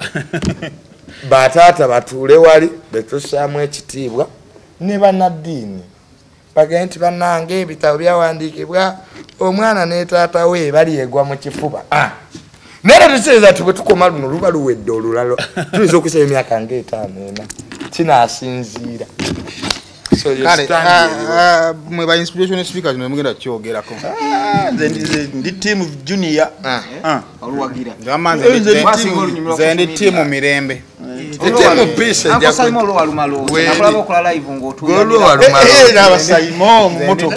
bataata batuule wali betussaamu ekitiibwa ne bannaddiini bagende nti bannange ebitabo byawandiikibwa omwana ne taata we balyegwa mu kifuba. Naye tetutegeeza nti bwe tukoma luno luba luwedde olulala tuyinza okusaba emyaka nga 5 kinaasinziira. Kale mwe ba inspiration speakers mwe mugenda kyogerako. Ndi team junior. Oluwagira. Nze ndi team mirembe. Team peace. Uncle Simon olwo walumalo. Nakulaba okola live ng'otuula. Olwo walumalo. N'aba Simon mu motoka.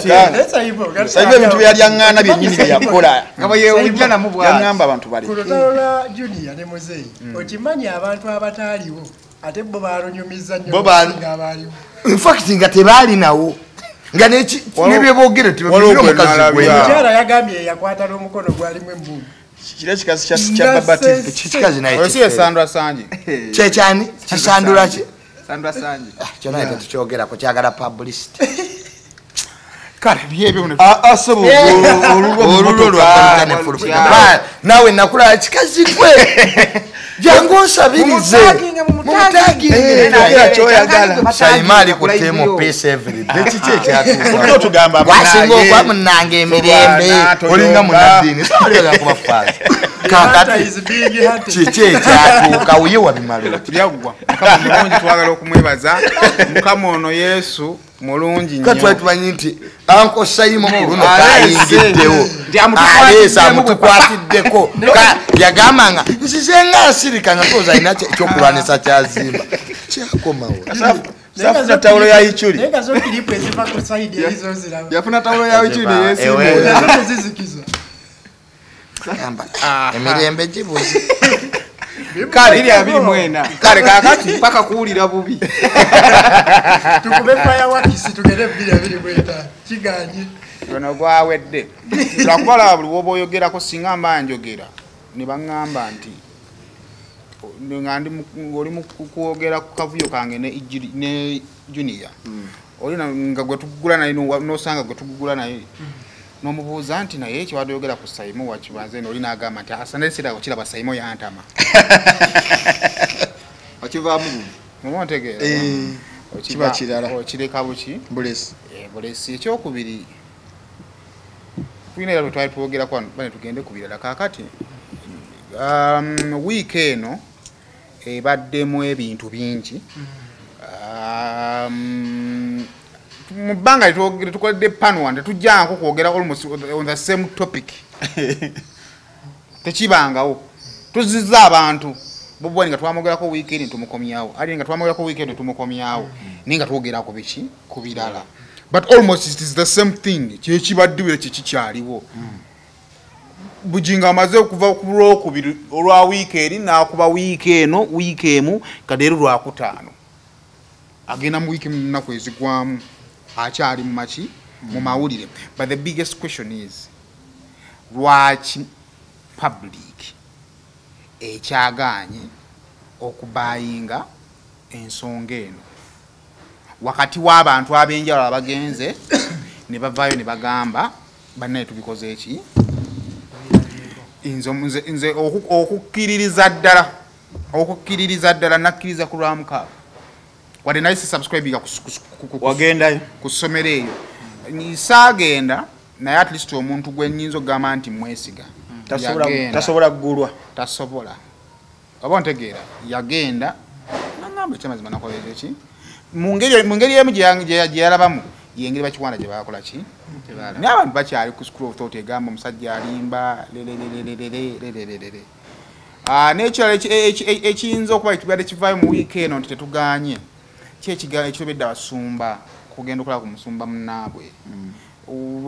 Simon ebintu byali aŋŋaana byennyini bye yakola. Nga bwe yeewujja namu bw'ati. Yaŋŋamba abantu bali. Ku lutalo lwa Junior ne Muzeeyi okimanyi abantu abataaliwo ate bo baalunyumizza nnyo okusinga abaaliwo. In fact nga tebaalinawo nga nebyeboogere tebabira omukazi gwe. Omukyala yagambye yakwata n'omukono gwalimu emmundu. Kira kikazi kya Babativu. Kikazi naye Oyo si ye Sandra Sanji. Kyekyani? Kisandula ki? Sandra Sanji. Kyonna tetukyogerako kyagala publicity. Kale byebyo bino. Olulwo lwa naawe nakulaba kikazi gwe. Jangu onsabirize. Mumutaginge. Saimali ku team peace every day. Kiki ekyatuuka? Otugamba wasinga okwa munnange emirembe. Olinga munnaddiini. Sobola kuba faaza. Kaakati kiki ekyatuuka? Uye wabimala. Byaggwa. Mukama mulungi twagala okumwebaza. Mukama ono Yesu mulungi nnyo. Twali tumanyi nti Uncle Simon ku luno kayingiddewo. Aleese amutukwatiddeko. Yagamba nga nzize nga nsirika nga tooza alina ekyokulwanisa kyazimba. Kyakomawo. Safuna tawulo ya Ichuli. Naye nga zo kiripu eziva ku sayidi eri zo ziraba. Yafuna tawulo ya Ichuli yeesiimula. Nazo tezizikiza. Emirembe gibuze. Kale 24. Kale kaakati paka kuwulira bubi. Tukube fireworks tugende 2025. Kiganye. Ono gwawedde. Lwakuba buli woba oyogerako singa mba njogera ne baŋŋamba nti nga ndi ng'oli mu kwogera ku kavuyo kange ne Junior. Oli nga gwe tugula naye n'osanga gwe tugula naye. N'omubuuza nti naye ekibadde oyogera ku Simon wakibanze n'oli n'agamba nti asana siraba kiraba Simon yantama. Okivaamu bubi. Oba ontegeera? Kiba kirala. Okireka buki? Bulesi. Bulesi. Ekyokubiri tulina era lwe twali twogerako wano bane tugende ku birala kaakati wiiki eno ebaddemu ebintu bingi. Mu bbanga lyetukoledde pano wano tetujjanko kwogera almost on the same topic. Tekibangawo. Tuzizza abantu Bobi Wine nga twamwogerako weekend tumukomyawo, Ali nga twamwogerako weekend tumukomyawo, naye nga twogera ku biki ku birala. But almost it is the same thing. Kyekibadde kikyaliwo. Bujinga amaze okuva ku lwokubiri olwa wiiki n'akuba wiiki eno wiiki emu kati leero lwakutaano agenda mu wiiki mu nnaku ezigwamu akyali mu maki mu mawulire. But the biggest question is lwaki public ekyagaanye okubayinga ensonga eno wakati w'abantu ab'enjawulo abagenze ne bavaayo ne bagamba bannaye tubikoze eki. Nze okukkiririza ddala nakkiriza ku lwamukaaga wadde naye sisubscribinga wagendayo ku ssomero eyo saagenda naye at least omuntu gwe nnyinza okugamba nti mwesiga tasobola kugulwa tasobola oba ontegeera yagenda nagamba ekyamazima nakola ki mu ngeri emu gye yalabamu Yengeri bakiwanda gye bakola ki? Naye abantu bakyali ku school of thought egamba omusajja alimba lelelelelelelelelele. N'ekirala ekiyinza okuba ekibadde kivaayo mu wiiki eno nti tetugaanye ki ekirobedde abasumba kugenda okulaba ku musumba munnaabwe.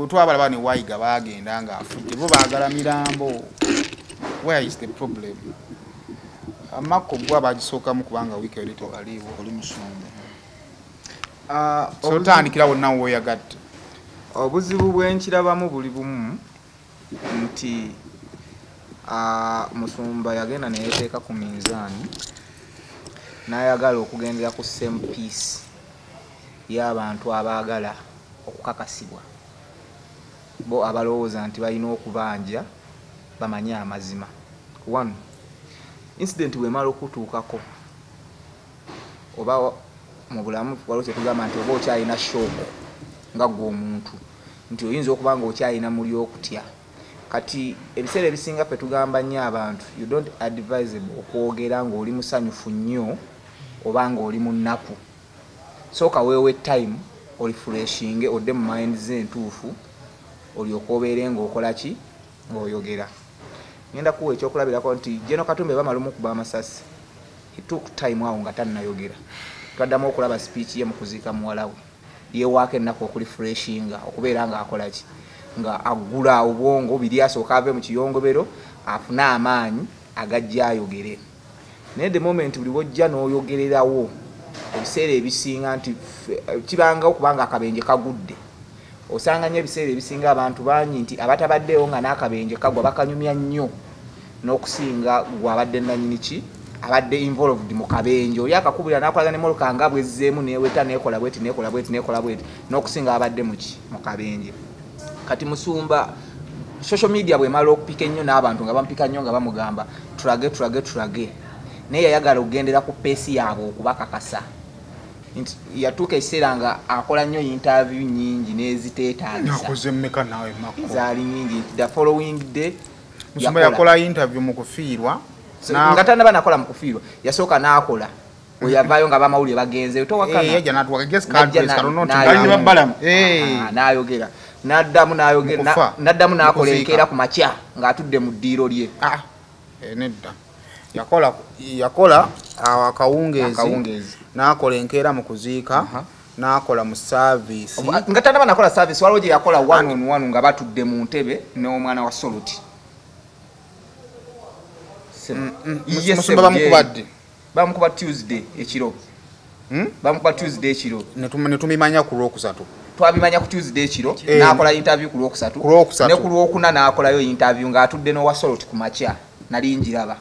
Twabalaba ne Wayiga baagenda ng'afudde, bo baagala mirambo. Where is the problem? Amako gwe bagisookamu kubanga wiiki eri tewaliiwo. Oli musumba. So otandikira wonna w'oyagadde. Obuzibu bwenkirabamu buli bumu nti musumba yagenda neyeteeka ku minzaani n'ayagala okugendera ku same piece y'abantu abaagala okukakasibwa, bo abalowooza nti balina okubanja bamanye amazima. One, incident bwemala okutuukako oba mu bulamu waliwo kyetugamba nti oba okyalina shock nga ggwe omuntu, nti oyinza okuba nga okyalina muli okutya. Kati ebiseera ebisinga ffe tugamba nnyo abantu, you don't advisable okwogera ng'oli musanyufu nnyo oba ng'oli mu nnaku. Sooka weewe time orefreshinge, odde mu mind ze entuufu, olyoke obeere ng'okola ki, ng'oyogera. Ngenda kuwa ekyokulabirako nti General Katumba bamala omukuba amasasi, he took time awo nga tannayogera. Twaddamu okulaba speech ye mu kuziika muwala we, yeewaako ennaku okurefreshinga, okubeera ng'akola ki, nga aggula obwongo biri, asooka ave mu kiyongobero afune amaanyi agajja ayogere. Naye the moment buli wojja n'oyogererawo, ebiseera ebisinga nti kibanga okubanga akabenje kagudde, osanga nnyo ebiseera ebisinga abantu bangi nti abatabaddeewo nga n'akabenje kagwa bakanyumya nnyo n'okusinga gwe abadde nannyini ki, abadde involved mu kabenje. Oli akakubira n'akolaga n'emmotoka nga bwezzeemu n'eweta n'ekola bweti n'ekola bweti n'ekola bweti n'okusinga abadde mu ki, mu kabenje. Kati musumba social media bwemala okupika ennyo n'abantu nga bamupika nnyo nga bamugamba tulage tulage tulage, naye yayagala okugendera ku peesi yaabwe okubakakasa. Nti yatuuka ekiseera nga akola nnyo interview nnyingi n'eziteetaagisa. Nakoze mmeka naawe Mako? Zaali nnyingi. The following day musumba yakola interview mu kufiirwa. Nga tannaba nakola mu kufiirwa, yasooka n'akola. Bwe yavaayo nga abamawulire bagenzeeyo, towakana. Yajja n'atuwa, just can't N'ajja press, katono nti n'ayogera. balina babbalamu. N'ayogera. N'addamu n'ayogera, Mu kufa. n'addamu n'akola Mu kuziika. enkeera ku makya ng'atudde mu ddiiro lye. Nedda. Yakola akawungeezi. Akawungeezi. N'akola enkeera mu kuziika, n'akola mu service. Nga tannaba nakola service, waliwo gye yakola one on one nga batudde mu ntebe n'omwana wa Soloti. Ye Musumba ssebo, bamukubadde. ye. Bamukuba Tuesday ekiro. Bamukuba Tuesday ekiro. Ne tumimanya ku Lwokusatu. Twabimanya ku Tuesday ekiro, n'akola interview ku Lwokusatu. Ku Lwokusatu. Ne ku Lwokuna n'akolayo interview ng'atudde n'owa Soloti ku makya. Nali njiraba.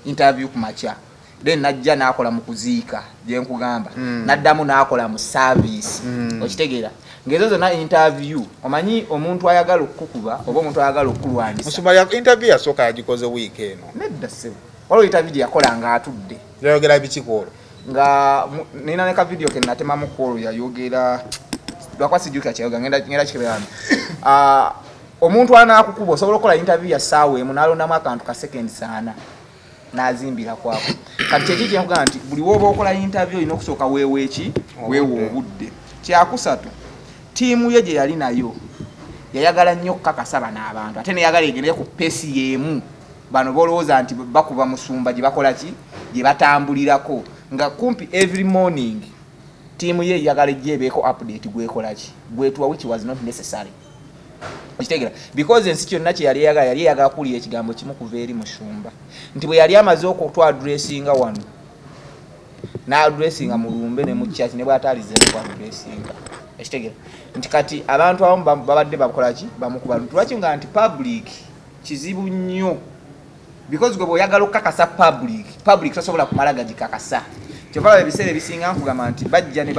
Interview ku makya. Then najja n'akola mu kuziika, gye nkugamba. N'addamu n'akola mu service. Okitegeera? Ng'ezo zonna interview, omanyi omuntu ayagala okukukuba oba omuntu ayagala okukulwanyisa. Musumba interview yasooka yagikoze wiiki eno. Nedda ssebo. Waliwo interview gye yakola ng'atudde. Yayogera biki ku olwo? Nga nina ne ka video ke natemamu ku olwo yayogera, lwakuba sijjukira kyayogera, ngenda kikebera wano. Omuntu anaakukuba osobola okukola interview ya ssaawa emu n'alondamu akantu ka seconds ana n'azimbira kwako. Kati kyeki kye nkugamba nti buli w'oba okola interview olina okusooka weewe eki? Weewe obudde. Kyakusatu, ttiimu ye gye yali nayo yayagala nnyo okukakasa bano abantu, ate neyagala egende ku peesi y'emu bano bolowooza nti bakuba musumba gye bakola ki, gye batambulirako, nga kumpi every morning ttiimu ye eyagala ejje ebeeko update gwekola ki, gwetuwa, which was not necessary. Okitegeera? Because ensi kyonna kye yali eyagala, yali eyagala kuwulira ekigambo kimu kuva eri musumba, nti bwe yali amaze okutwadressinga wano n'adressinga mu lumbe ne mu church, ne bw'ataalizeemu kwadressinga. Okitegeera? Nti kati abantu abamu babadde bakola ki, bamukuba. Lwaki nga nti public kizibu nnyo, because gwe bw'oyagala okukakasa public, public tosobola kumala gagikakasa. Kyova olaba ebiseera ebisinga nkugamba nti bajja ne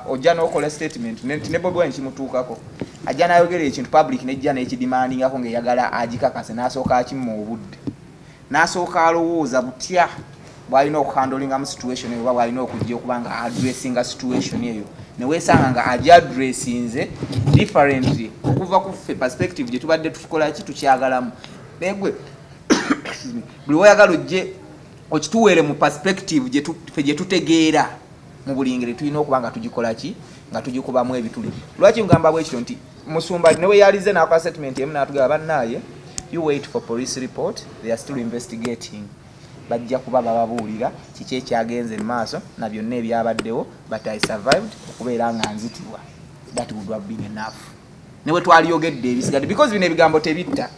ojja n'okola statement, nti ne Bobi Wine kimutuukako, ajja n'ayogera ekintu public nejja n'ekidimandingako ng'eyagala agikakase, n'asooka akimma obudde, n'asooka alowooza butya bw'alina okuhandolingamu situation eyo, oba bw'alina okujja okuba nga addressinga situation eyo, ne weesanga nga agiaddressinze differently okuva ku ffe perspective gye tubadde tukola ki, tukyagalamu. Naye gwe buli w'oyagala ojje okituweere mu perspective ffe gye tutegeera, Mu buli ngeri tulina okuba nga tugikola ki, nga tugikubamu ebituli. Lwaki ngamba bwe kityo nti musumba ne we yalize n'akola statement emu n'atugamba bannaaye, you wait for police report, they are still investigating. Bajja kuba bababuulira kiki ekyagenze mu maaso na byonna ebyabaddewo, but I survived okubeera nga nzitibwa. That would have been enough. Ne bwe twaliyogedde ebisigadde, because bino ebigambo tebitta.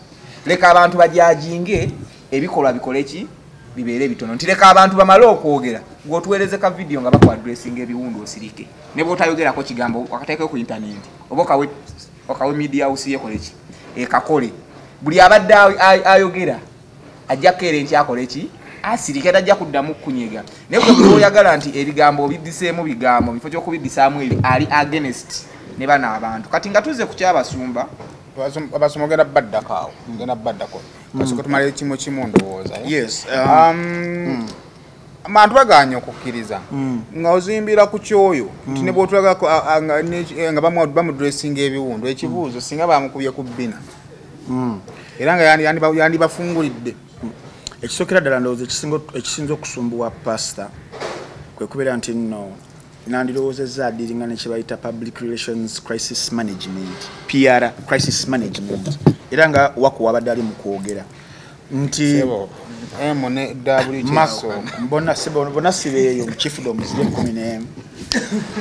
Leka abantu bajajinge, ebikolwa bikole ki, bibeere bitono. Nti leka abantu bamale okwogera, gw'otuweereze ka video nga bakuaddressinga ebiwundu osirike. Ne bw'otayogerako kigambo wakateekeko ku internet oba okawe media house yekole ki, ekakole. Buli abadde ayogera ajja kukeera enkya akole ki, asirike, tajja kuddamu kunyega. Naye gwe bw'oyagala nti ebigambo obiddiseemu bigambo, mu kifo ky'okubiddisaamu ebi ali against ne bano abantu. Kati nga tuzze ku ky'abasumba, abasumba ogenda baddako awo, ogenda baddako. Kasooka tumale ekimu kimu ndowooza. Yes. Abantu bagaanye okukkiriza nga ozimbira ku kyoyo nti ne bw'otulagako nga bamudressinga ebiwundu, ekibuuzo singa bamukubye ku bbina era nga yandibafungulidde. Ekisookera ddala ndowooza ekisinza okusumbuwa pasita kwe kubeera nti nno nandirowoozezza adiringa ne kye bayita public relations crisis management, PR crisis management, era nga wakuwa abadde ali mu kwogera nti bonna sibeeyo mu chiefdom ziri 11.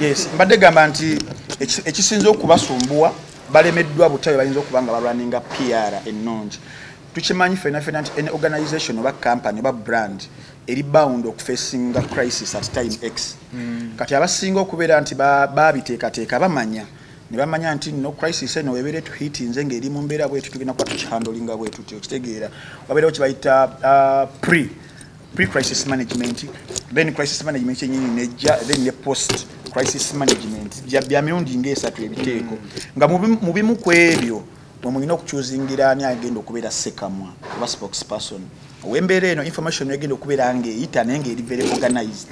Yes, mbadde gamba nti ekisinza okubasumbuwa balemeddwa butabe bayinza okuba nga balwaninga PR ennungi. Tukimanyi ffenna ffenna nti any organization oba company oba brand eri bound okufacinga crisis at time X. Kati abasinga okubeera nti babiteekateeka bamanya ne bamanya nti no crisis eno webeere tuhitinze ng'eri mu mbeera bwetu tugenda kuba tukihandolinga bwe tutyo. Okitegeera wabeerewo kye bayita pre crisis management, then crisis management yennyini nejja, then ne post crisis management. Bya mirundi ng'esatu ebiteeko nga mu bimu ku ebyo mwe mulina okukyuzingira ani agenda okubeera ssekamwa oba spokesperson ow'embeera eno, information egenda okubeera ng'eyita naye ng'eri very organized.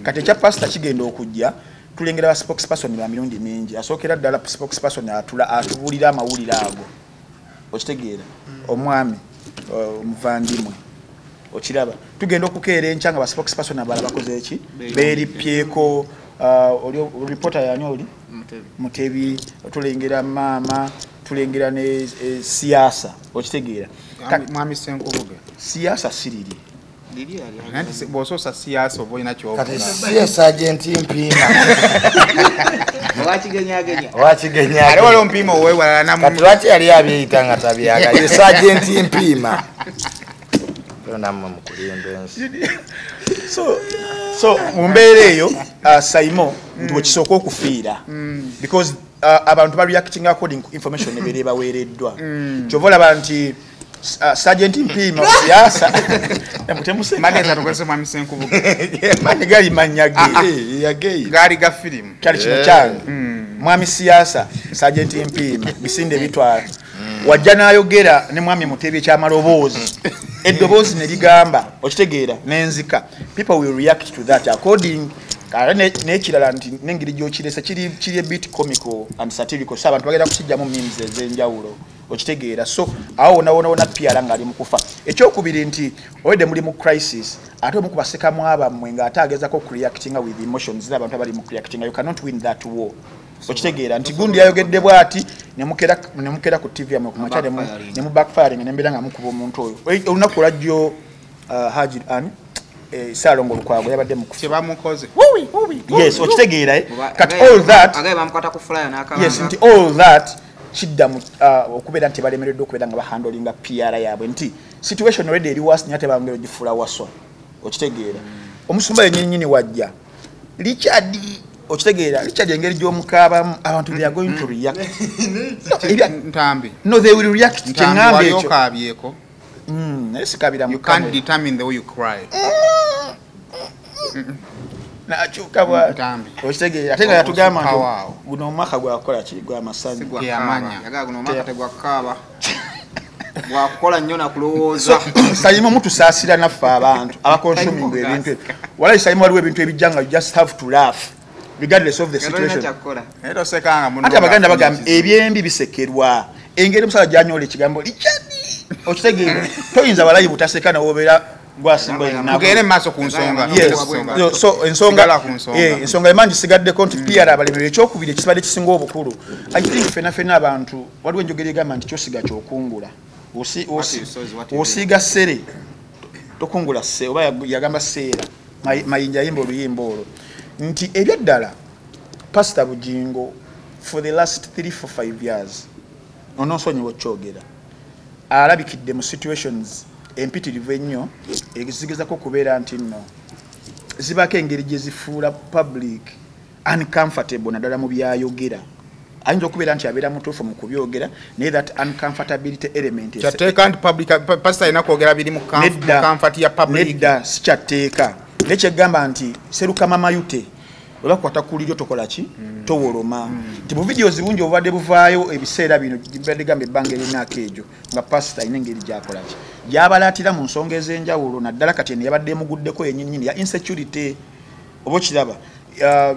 Kati ekya pasita kigenda okujja tulengera ba spokesperson ba mirundi mingi. Asookera ddala spokesperson atula atubuulira amawulire ago, okitegeera, omwami omuvandimwe, okiraba tugenda okukeera enkya nga ba spokesperson abalala bakoze eki, beeripyeko. Oli reporter yani oli Mutebi, tulengera maama, tulengera ne siasa, okitegeera. Mwami Senkubuge siasa siriri anti bw'osoosa siasa oba olina Kati kyovuga. Si Sergeant Mpiima. Owakigenyagenya. Owakigenya. Ate waliwo Mpiima owewalala. Kati lwaki yali abyeyita nga tabyagala? Ye Sergeant Mpiima nammwe mukulimba ensi. So mu mbeera eyo saimo nti wekisooka okufiira because abantu bareacting according ku information ebeera ebaweereddwa. Kyova olaba nti Sergeant Mpiima siasa. Mbadde tukozese mwami Senkubuge. Mani gali mannya ge. Yageyi. Gaali ga firimu. Kyali kino kyange mwami siasa Sergeant Mpiima bisinde bitwala wajja n'ayogera ne mwami Mutebi ekyamaloboozi, eddoboozi ne ligamba, okitegeera, n'enzika. People will react to that according. Ate n'ekirala nti n'engeri gy'okirese kiri a bit comical and satirical, so abantu bagenda kukijjamu memes ez'enjawulo, okitegeera. So awo wona wona wona PR ng'ali mu kufa. Ekyokubiri nti already muli mu crisis, ate omu ku basekamu abammwe ng'ate agezako okureactinga with emotions n'abantu abali mu kureactinga, you cannot win that war. Okitegeera nti gundi yayogedde bw'ati ne mukera ku TV yammwe ku makya ne mu backfiring nembeera nga mukuba omuntu oyo. Olunaku olwajjo Haji ani Saalongo Lukwago yabadde mu kufa. Kyebamukoze. Yes, okitegeera, eh? Kati all that Agaye bamukwata ku flyer n'akabanga. Yes, nti all that kidda mu okubeera nti balemereddwa okubeera nga bahandolinga PR yaabwe, nti situation already eri worse naye ate bangera ogifuula waswa, okitegeera. Omusumba yennyini wajja Richard, okitegeera, Richard engeri gy'omukaabamu abantu, they are going to react. No, Ntambi. No, they will react. Ntambi, Kyeŋŋamba wali ekyo okaabyeko. Naye sikabira mu You can't kamera. determine the way you cry. Nakyuka bwati. Ntambi. Okitegeera, ate nga yatugamba nti Osukka guno omwaka gwakukola ki, gwamasanyu. Teyamanya. Yagala guno omwaka tegwakaaba, gwakukola nnyo nakulowooza. Sayimu mutusaasira naffe abantu abaconsuminga ebintu ebyo. Walayi Sayimu, waliwo ebintu ebijja nga you just have to laugh regardless of the Nga tolina situation. kyakukola. Naye tosekanga munno Ate abaganda ng'afunye bagamba ekizibu. ebyembi bisekerwa. Engeri omusajja gyanyola ekigambo Richard, okitegeera, toyinza walayi butaseka nawobeera. Tugende maaso ku nsonga. Yes. So ensonga ensonga emangi sigaddeko nti PR abalimi ekyokubiri ekibadde kisinga obukulu. I think fena fena abantu waliwo enjogera egamba nti kyosiga kyokungula. Osiga sere tokungula se oba yagamba seera. Mayinja yimba oluyimba olwo nti ebyaddala Pastor Bujingo for the last 3 4 5 years ononsonyiwa okyogera alabikidde mu situations empitirivu ennyo ezigezako okubeera nti nno zibaako engeri gye zifuula public uncomfortable naddala mu byayogera. Ayinza okubeera nti abeera mutuufu mu kubyogera naye that uncomfortability element kyateeka nti public pastor alina kwogera biri mu comfort ya public. Nedda si kyatteeka naye kyegamba nti Serukama Mayute bwe bakwata ku liryo tokola ki towoloma. Nti mu videos bungi obubadde buvaayo ebiseera bino bibadde gamba ebbanga ery'emyaka egyo nga pastor alina engeri gy'akola ki gy'abalaatira mu nsonga ez'enjawulo naddala kati eno yabadde emuguddeko yennyinnyini ya insecurity oba okiraba.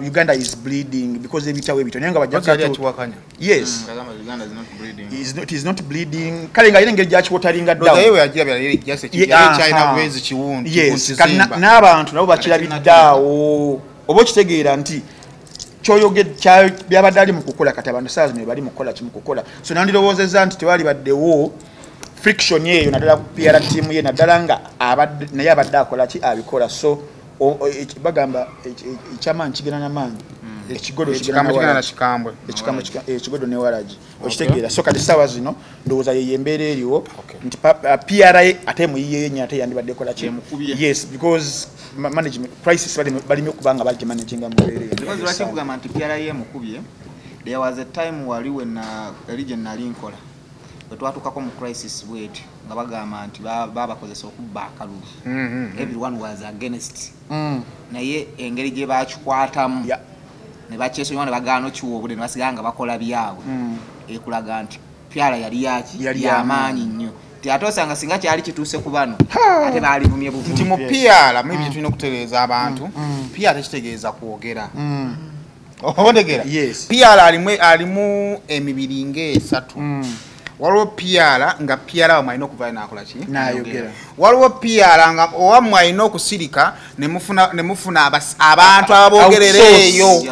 Uganda is bleeding because ebitawo ebito naye nga bajja. Yes, it is not bleeding. Kale nga alina engeri gy'akiwotalinga down. Yes, n'abantu nabo bakirabidde awo oba okitegeera nti byabadde ali mu kukola kati abantu saa zino bali mu kukola ki mu kukola. So nandirowoozezza nti tewali baddewo friction eyo naddala ku PR team ye naddala nga naye abadde akola ki abikola. So bagamba ekyamaanyi kigenda n'amaanyi, ekigodo kigenda na kikambwe, ekigodo ne waragi okitegeera. So kati ssaawa zino ndowooza yeyo embeera eriwo nti PR ate muyiye yennyini ate yandibadde ekola ki. Yes, because management crisis balimi okuba nga bagimanaginga mu mbeera eyo. Because lwaki nkugamba nti PR emukubye, there was a time wali wena eri gye nali nkola bwe twatuukako mu crisis bweti nga bagamba nti babakozesa okubba akalulu. Everyone was against. Naye engeri gye bakikwatamu ne bakyesonyiwa ne bagaana okiwa obudde ne basigala nga bakola byabwe ekulaga nti PR yali yaki yamaanyi nnyo. Nti ate osanga singa kyali kituuse ku bano ate baalivumye buvumi. Nti mu PR maybe tulina okutereeza abantu. PR tekitegeeza kwogera. Otegera? PR alimu emibiri ng'esatu. Waliwo PR nga PR wamwe alina okuvayo n'akola ki? N'ayogera. Waliwo PR nga owammwe alina okusirika ne mufuna abantu aboogerera eyo.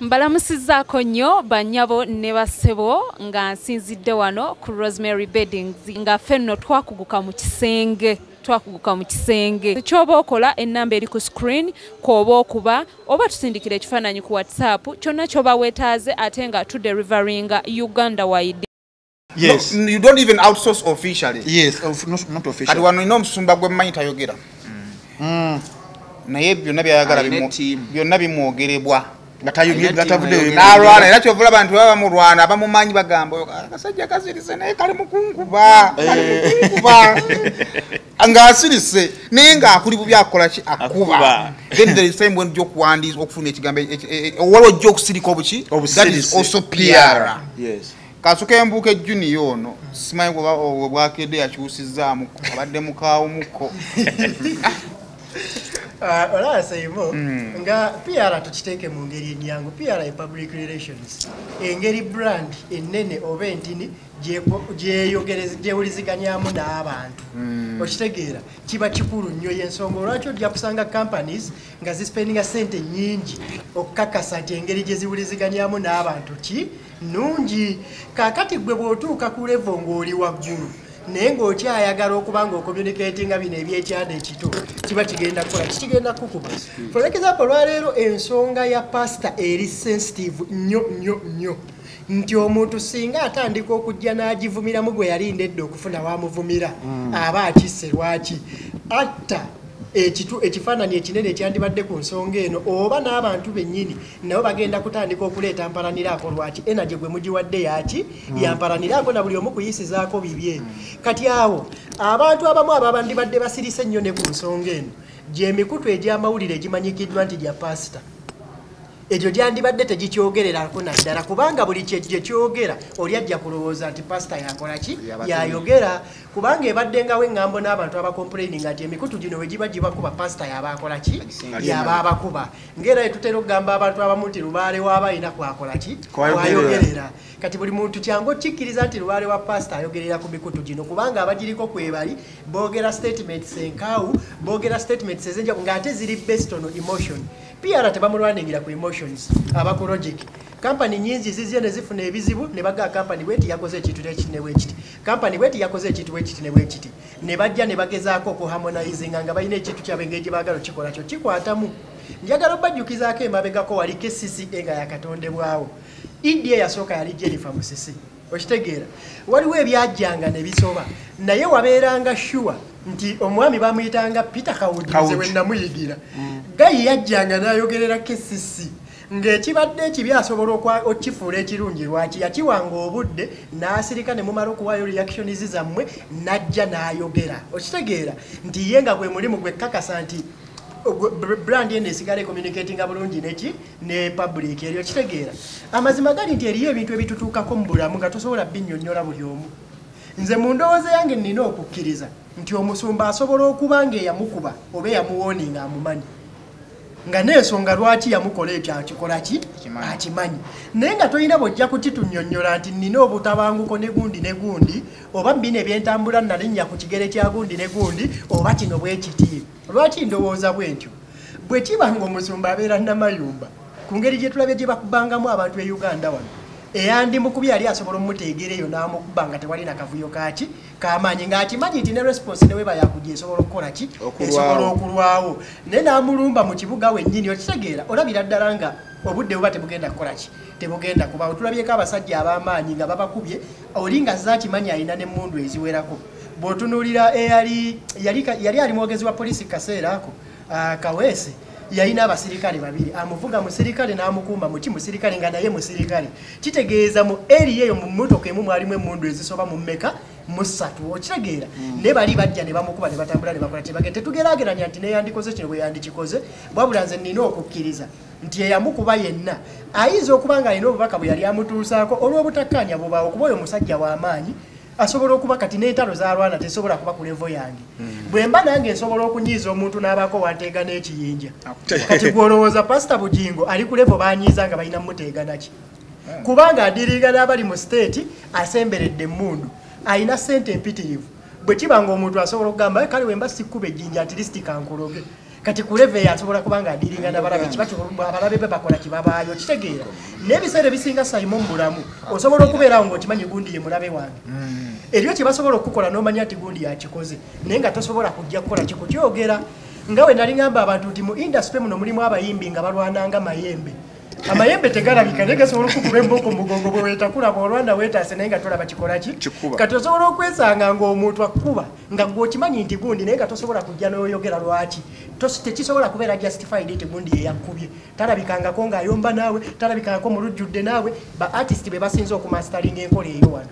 Mbalamusizzaako nnyo bannyabo ne bassebo nga nsinzidde wano ku Rosemary Beddings nga ffe nno twakuguka mu kisenge. Twakuguka mu kisenge. Ky'oba okola ennamba eri ku screen kw'oba okuba oba tusindikira ekifaananyi ku WhatsApp kyonna ky'oba weetaaze ate nga tudeliveringa Uganda wide. Yes. No, you don't even outsource officially. Yes, not officially. Kati wano nina omusumba gwe mmanyi tayogera. Naye byonna byayagala byonna bimwogerebwa. N'alwana era kyova olaba nti baba bamulwana abamumanyi bagamba akasajja kasirise naye kali mukunkuba kali mukunkuba ng'asirise naye ng'akuli bubi akola ki akuba. Then there is time when ojja okuwandiisa okufuna ekigambo waliwo ojja okusirika obuki, that is also PR. Yes. Kasuka embuuka Junior ono simanyi bwe bwakedde yakyusizzaamu abadde mukaawumuko. Olaba Seimo nga PR tukiteeke mu ngeri ennyangu. PR ye public relations, engeri brand ennene oba entini gyewuliziganyamu n'abantu. Okitegeera kiba kikulu nnyo y'ensonga olwaki ojja kusanga companies nga zispendinga ssente nnyingi okukakasa nti engeri gye ziwuliziganyamu n'abantu ki nnungi. Kaakati gwe bw'otuuka ku level ng'oli waggulu naye ng'okyayagala okuba ng'ocommunicatinga bino ebyekyanda ekito kiba kigenda kukola kikigenda kukuba. For example olwaleero ensonga ya pastor eri sensitive nnyo nnyo nnyo nti omuntu singa atandika okujja n'agivumiramu gwe yalinda edda okufuna wamuvumira aba akisse. Lwaki atta ekifaananyi ekinene ekyandibadde ku nsonga eno oba n'abantu bennyini nabo bagenda kutandika okuleeta mpalaniraako lwaki energy gwe mugiwadde yaki yampalaniraako na buli omu kuyisizaako bibye. Kati awo abantu abamu ababandibadde basirise ennyo ne ku nsonga eno gy'emikutu egy'amawulire egimanyikiddwa nti gya pasita egyo gyandibadde tegikyogererako naddala kubanga buli gye kyogera oli ajja kulowooza nti pasita yakola ki yayogera kubanga ebaddengawo eŋŋambo n'abantu abacomplaininga nti emikutu gino we giba gibakuba pasita yaba akola ki yaba abakuba ng'era tutera okugamba abantu abamu nti lubaale waaba alina kwakola ki kwayogerera. Kati buli muntu kyangu okikkiriza nti lubaale wa pasita ayogerera ku mikutu gino, kubanga abagiriko kwebali boogera statements enkaawu, boogera statements ez'enjawulo ng'ate ziri based on emotion. PR tebamulwaningira ku emotions, aba ku logic. Kampani nyingi zizye ne zifuna ebizibu ne baga kampani bweti yakoze ekintu ekiti ne bwekiti, kampani bweti yakoze ekintu bwekiti ne bwekiti, ne bajja ne bagezaako okuharmonizinga nga balina ekintu kyabwe engeri gye baagala okukikola kyo kikwatamu. Njagala obajjukizaako emabegako wali KCCA nga yakatondebwawo. India yasooka yali Jennifer Musisi, okitegeera. Waliwo ebyajjanga ne bisoba, naye wabeeranga sure nti omwami bamuyitanga Peter Kawuju, nze we namuyigira. Gayi yajjanga n'ayogerera KCC ng'ekibadde ekibi asobola okukifuula ekirungi. Lwaki yakiwanga obudde n'asirika ne mumala okuwaayo reactions zammwe, n'ajja n'ayogera, okitegeera nti ye nga gwe mulimu gwe kakasa nti brand eno esigala ecommunicatinga bulungi neki ne public eri, okitegeera. Amazima gali nti eriyo ebintu ebitutuukako mu bulamu nga tosobola binnyonnyola buli omu. Nze mu ndowooza yange nnina okukkiriza nti omusumba asobola okuba ng'eyamukuba oba eyamuwooninga amumanyi, nga n'ensonga lwaki yamukola ekyo akikola ki akimanyi, naye nga tolina bw'ojja kukitunnyonnyola nti nnina obutabanguko ne gundi ne gundi, oba bino ebyentambula nalinnya ku kigere kya gundi ne gundi, oba kino bwe kiti. Lwaki ndowooza bwe ntyo? Bwe kiba ng'omusumba abeera Namayumba, ku ngeri gye tulabye gye bakubangamu abantu e Uganda wano, eyandimukubye yali asobola omuteegera eyo n'amukuba nga tewali na kavuyo kaaki kamaanyi, ng'akimanyi nti ne response ne weba yakujja esobola okukola ki, esobola okulwawo, naye n'amulumba mu kibuga wennyini, okitegeera. Olabira ddala nga obudde buba tebugenda kukola ki, tebugenda kubaawo. Tulabyeko abasajja ab'amaanyi nga babakubye, oli nga azze akimanyi alina n'emmundu eziwerako. Bw'otunuulira eyali ali mwogezi wa poliisi kaseera ako Kaweesi, yalina abasirikale babiri, amuvuga musirikale n'amukuuma muki musirikale nga naye musirikale. Kitegeeza mu eri eyo mu mmotoka emu mwalimu emmundu ezisoba mu mmeka mu ssatu, okitegeera. Ne bali bajja ne bamukuba ne batambula ne bakola kyebagenda. Tetugeraageranya nti neyandikoze kino bwe yandikikoze, wabula nze nnina okukkiriza nti eyamukuba yenna ayinza okuba ng'alina obubaka bwe yali amutuusaako olw'obutakkaanya bubaawo, kuba oyo musajja w'amaanyi asobola okuba kati n'entalo z'alwana tesobola kuba ku levo yange. Bwe mba nange nsobola okunyiiza omuntu n'abaako wanteega n'ekiyinja. Kati gw'olowooza Pasita Bugingo ali ku levo banyiiza nga balina mmuteega naki? Kubanga adiringa n'abali mu state asemberedde emmundu, alina ssente empitirivu. Bwe kiba ng'omuntu asobola okugamba kale bwe mba sikkuba ejjinja at least kankuloge, kati ku levo eyo asobola kuba ng'adiringa n'abalabe, kiba abalabe be bakola kibabaayo, kitegeera. N'ebiseera ebisinga Simon mu bulamu osobola okubeerawo ng'okimanyi gundi ye mulabe wange, eriyo kye basobola okukola n'omanya nti gundi yakikoze, naye nga tosobola kujja kukola kikukyogera. Nga we nali ngamba abantu nti mu industry muno mulimu abayimbi nga balwananga mayembe. Amayembe tegalabika naye gasobola okukuba emboko mu mugongo bwe weetakula, bw'olwana weetaase naye nga tolaba kikola ki. Kati osobola okwesanga ng'omuntu akukuba nga gwe okimanyi nti gundi, naye nga tosobola kujja n'oyogera lwaki. Tekisobola kubeera justified nti gundi ye yakubye. Talabikangako ng'ayomba naawe, talabikangako mu lujjudde naawe. Ba artist be basinze okumastaringa enkola eyo wano.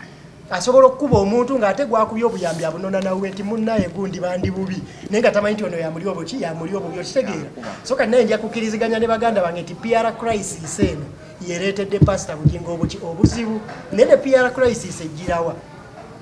Asobola okukuba omuntu ng'ate gwakubye obuyambi abunona nawe nti munnaye gundi bandi bubi, naye nga tamanyi nti ono yamuli obuki, yamuli obubi, okitegeera. So kati naye nja kukkiriziganya ne baganda bange nti PR crisis eno yereetedde Pasita Bugingo obuki obuzibu, naye ne PR crisis ejjirawa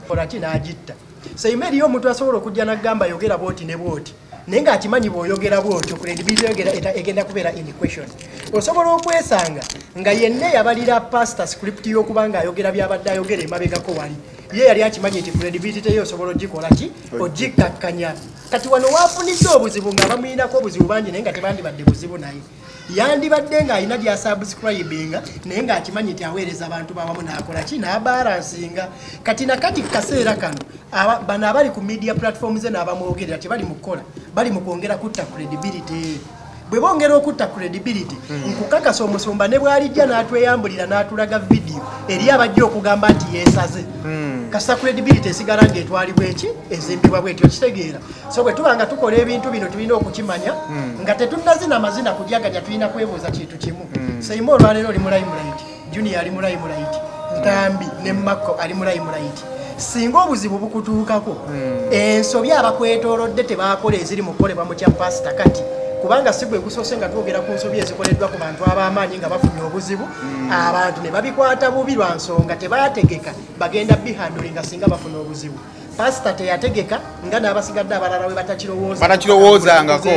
kolaki n'agitta. Seima eriyo omuntu asobola okujja n'agamba yogera bw'oti ne bw'oti, naye ng'akimanyi bw'oyogera bw'otyo credibility egenda kubeera in question. Osobola okwesanga nga yenna yabalira pastor script y'okuba ng'ayogera by'abadde ayogera emabegako wali, ye yali akimanyi nti credibility ye osobola ogikola ki, ogikkakkanya. Kati wano waafunidde obuzibu nga bamuyinako obuzibu bangi, naye nga tebandibadde buzibu, naye yandibadde ng'alina gy'asubscribinga naye ng'akimanyi nti aweereza abantu bawamu n'akola ki, n'abalansinga. Kati nakati kaseera kano bano abali ku media platforms ze n'abamwogerera tebali mu kukola, bali mu kwongera kutta credibility. Bwe bongera okutta credibility, nkukakasa omusumba ne bw'alijja n'atweyambulira n'atulaga vidiyo eri abajja okugamba nti yeesaze, kasita credibility esigala ng'etwalibwa eki, ezimbibwa bwetyo, kitegeera. So bwe tuba nga tukola ebintu bino tulina okukimanya nga tetunnazina amazina kujaganya, tulina kwebuuza kintu kimu. Seima olwaleero oli mu limelight, Junior ali mu limelight, Ntambi ne Makko ali mu limelight. Singa obuzibu bukutuukako, ensobi abakwetoolodde tebakola eziri mu kukolebwa mu kya pasita kati, kubanga si gwe gusoose nga twogera ku nsobi ezikoleddwa ku bantu ab'amaanyi nga bafunye obuzibu, abantu ne babikwata bubi lwa nsonga tebaategeka bagenda bihandulinga singa bafuna obuzibu. Pasita teyategeka nga n'abasigadde abalala we batakirowoozangako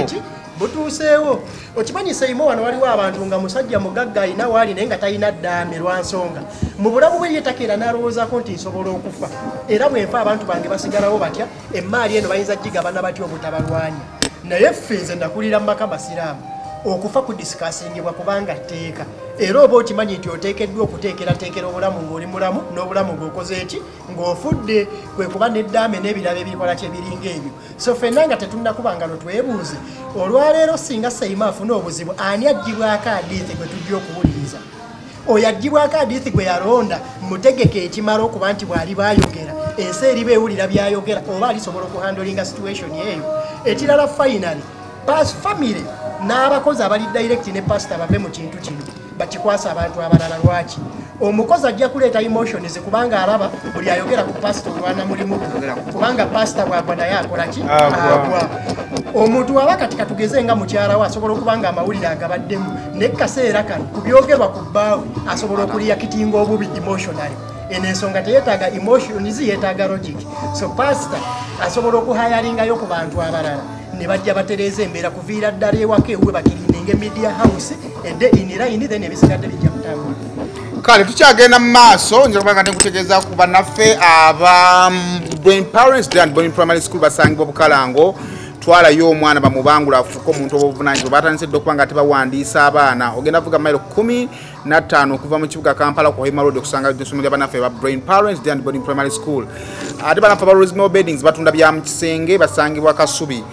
Butuuseewo. Okimanyi Seimo wano waliwo abantu nga musajja mugagga alina waali naye nga talina ddaame lwa nsonga. Mu bulamu bwe ye takeera n'alowoozaako nti nsobola okufa. Era bwe nfa abantu bange basigalawo batya, emmaali eno bayinza gigabana batya obutabalwanya. Naye ffe nze nakulira mu maka masiraamu. Okufa kudisikaasingibwa kubanga tteeka. Era oba okimanyi nti oteekeddwa okuteekerateekera obulamu ng'oli mulamu n'obulamu ng'okoze eki ng'ofudde, kwe kuba n'eddaame n'ebirabo ebikola kye biringa ebyo. So ffenna nga tetunnakuba ngalo twebuuze, olwaleero singa Seimo afuna obuzibu ani aggyibwako adiithi gwe tujja okuwuliriza? Oyo aggyibwako adiithi gwe yalonda mutegeke ekimala okuba nti bw'aliba ayogera ensi eriba ewulira by'ayogera oba alisobola okuhandolinga situation eyo. Ekirala finally, pass family n'abakozi abali direct ne pastor bave mu kintu kino bakikwasa abantu abalala. Lwaki omukozi ajja kuleeta emotions kubanga alaba buli ayogera ku pastor olwana mulimu, kubanga pastor bw'agwa naye akola ki? Agwa. Omuntu waba kati katugeze nga mukyala we asobola okuba nga amawulire agabaddemu ne kaseera kano ku byogerwa ku bbaawe asobola okuliyakitinga obubi emotionally. Eno ensonga teyeetaaga emotions, yeetaaga logic. So pastor asobola okuhayalingayo ku bantu abalala ne bajja batereeza embeera kuviira ddala ewaka ewuwe bakirininga media house edde in line, then ebisigadde bijja kutambula. Kale tukyagenda mu maaso, nja kubanga nkutegeeza ku bannaffe aba Brain Parents Day and Boarding Primary School basangibwa Bukalango. Twalayo omwana bamubangula afuuke omuntu ow'obuvunaanyizibwa. Batandise dda okuba nga tebawandiisa abaana. Ogenda vuga mayiro 15 okuva mu kibuga Kampala ku Hoima Road okusanga essomero lya bannaffe aba Brain Parents Day and Boarding Primary School. Ate bannaffe aba Rosemary Beddings batunda bya mu kisenge, basangibwa Kasubi.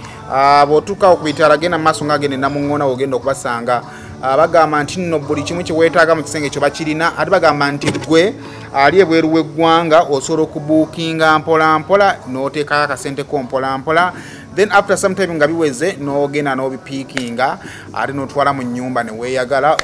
Bw'otuuka ku bitaala genda mu maaso ng'agenda e Namuŋŋoona w'ogenda okubasanga. Bagamba nti nno buli kimu kye weetaaga mu kisenge kyo bakirina. Ate bagamba nti ggwe ali ebweru w'eggwanga osobola okubuukinga mpola mpola n'oteekako akasente ko mpola mpola, then after some time nga biweze n'ogenda n'obipiikinga ate n'otwala mu nnyumba ne weeyagala,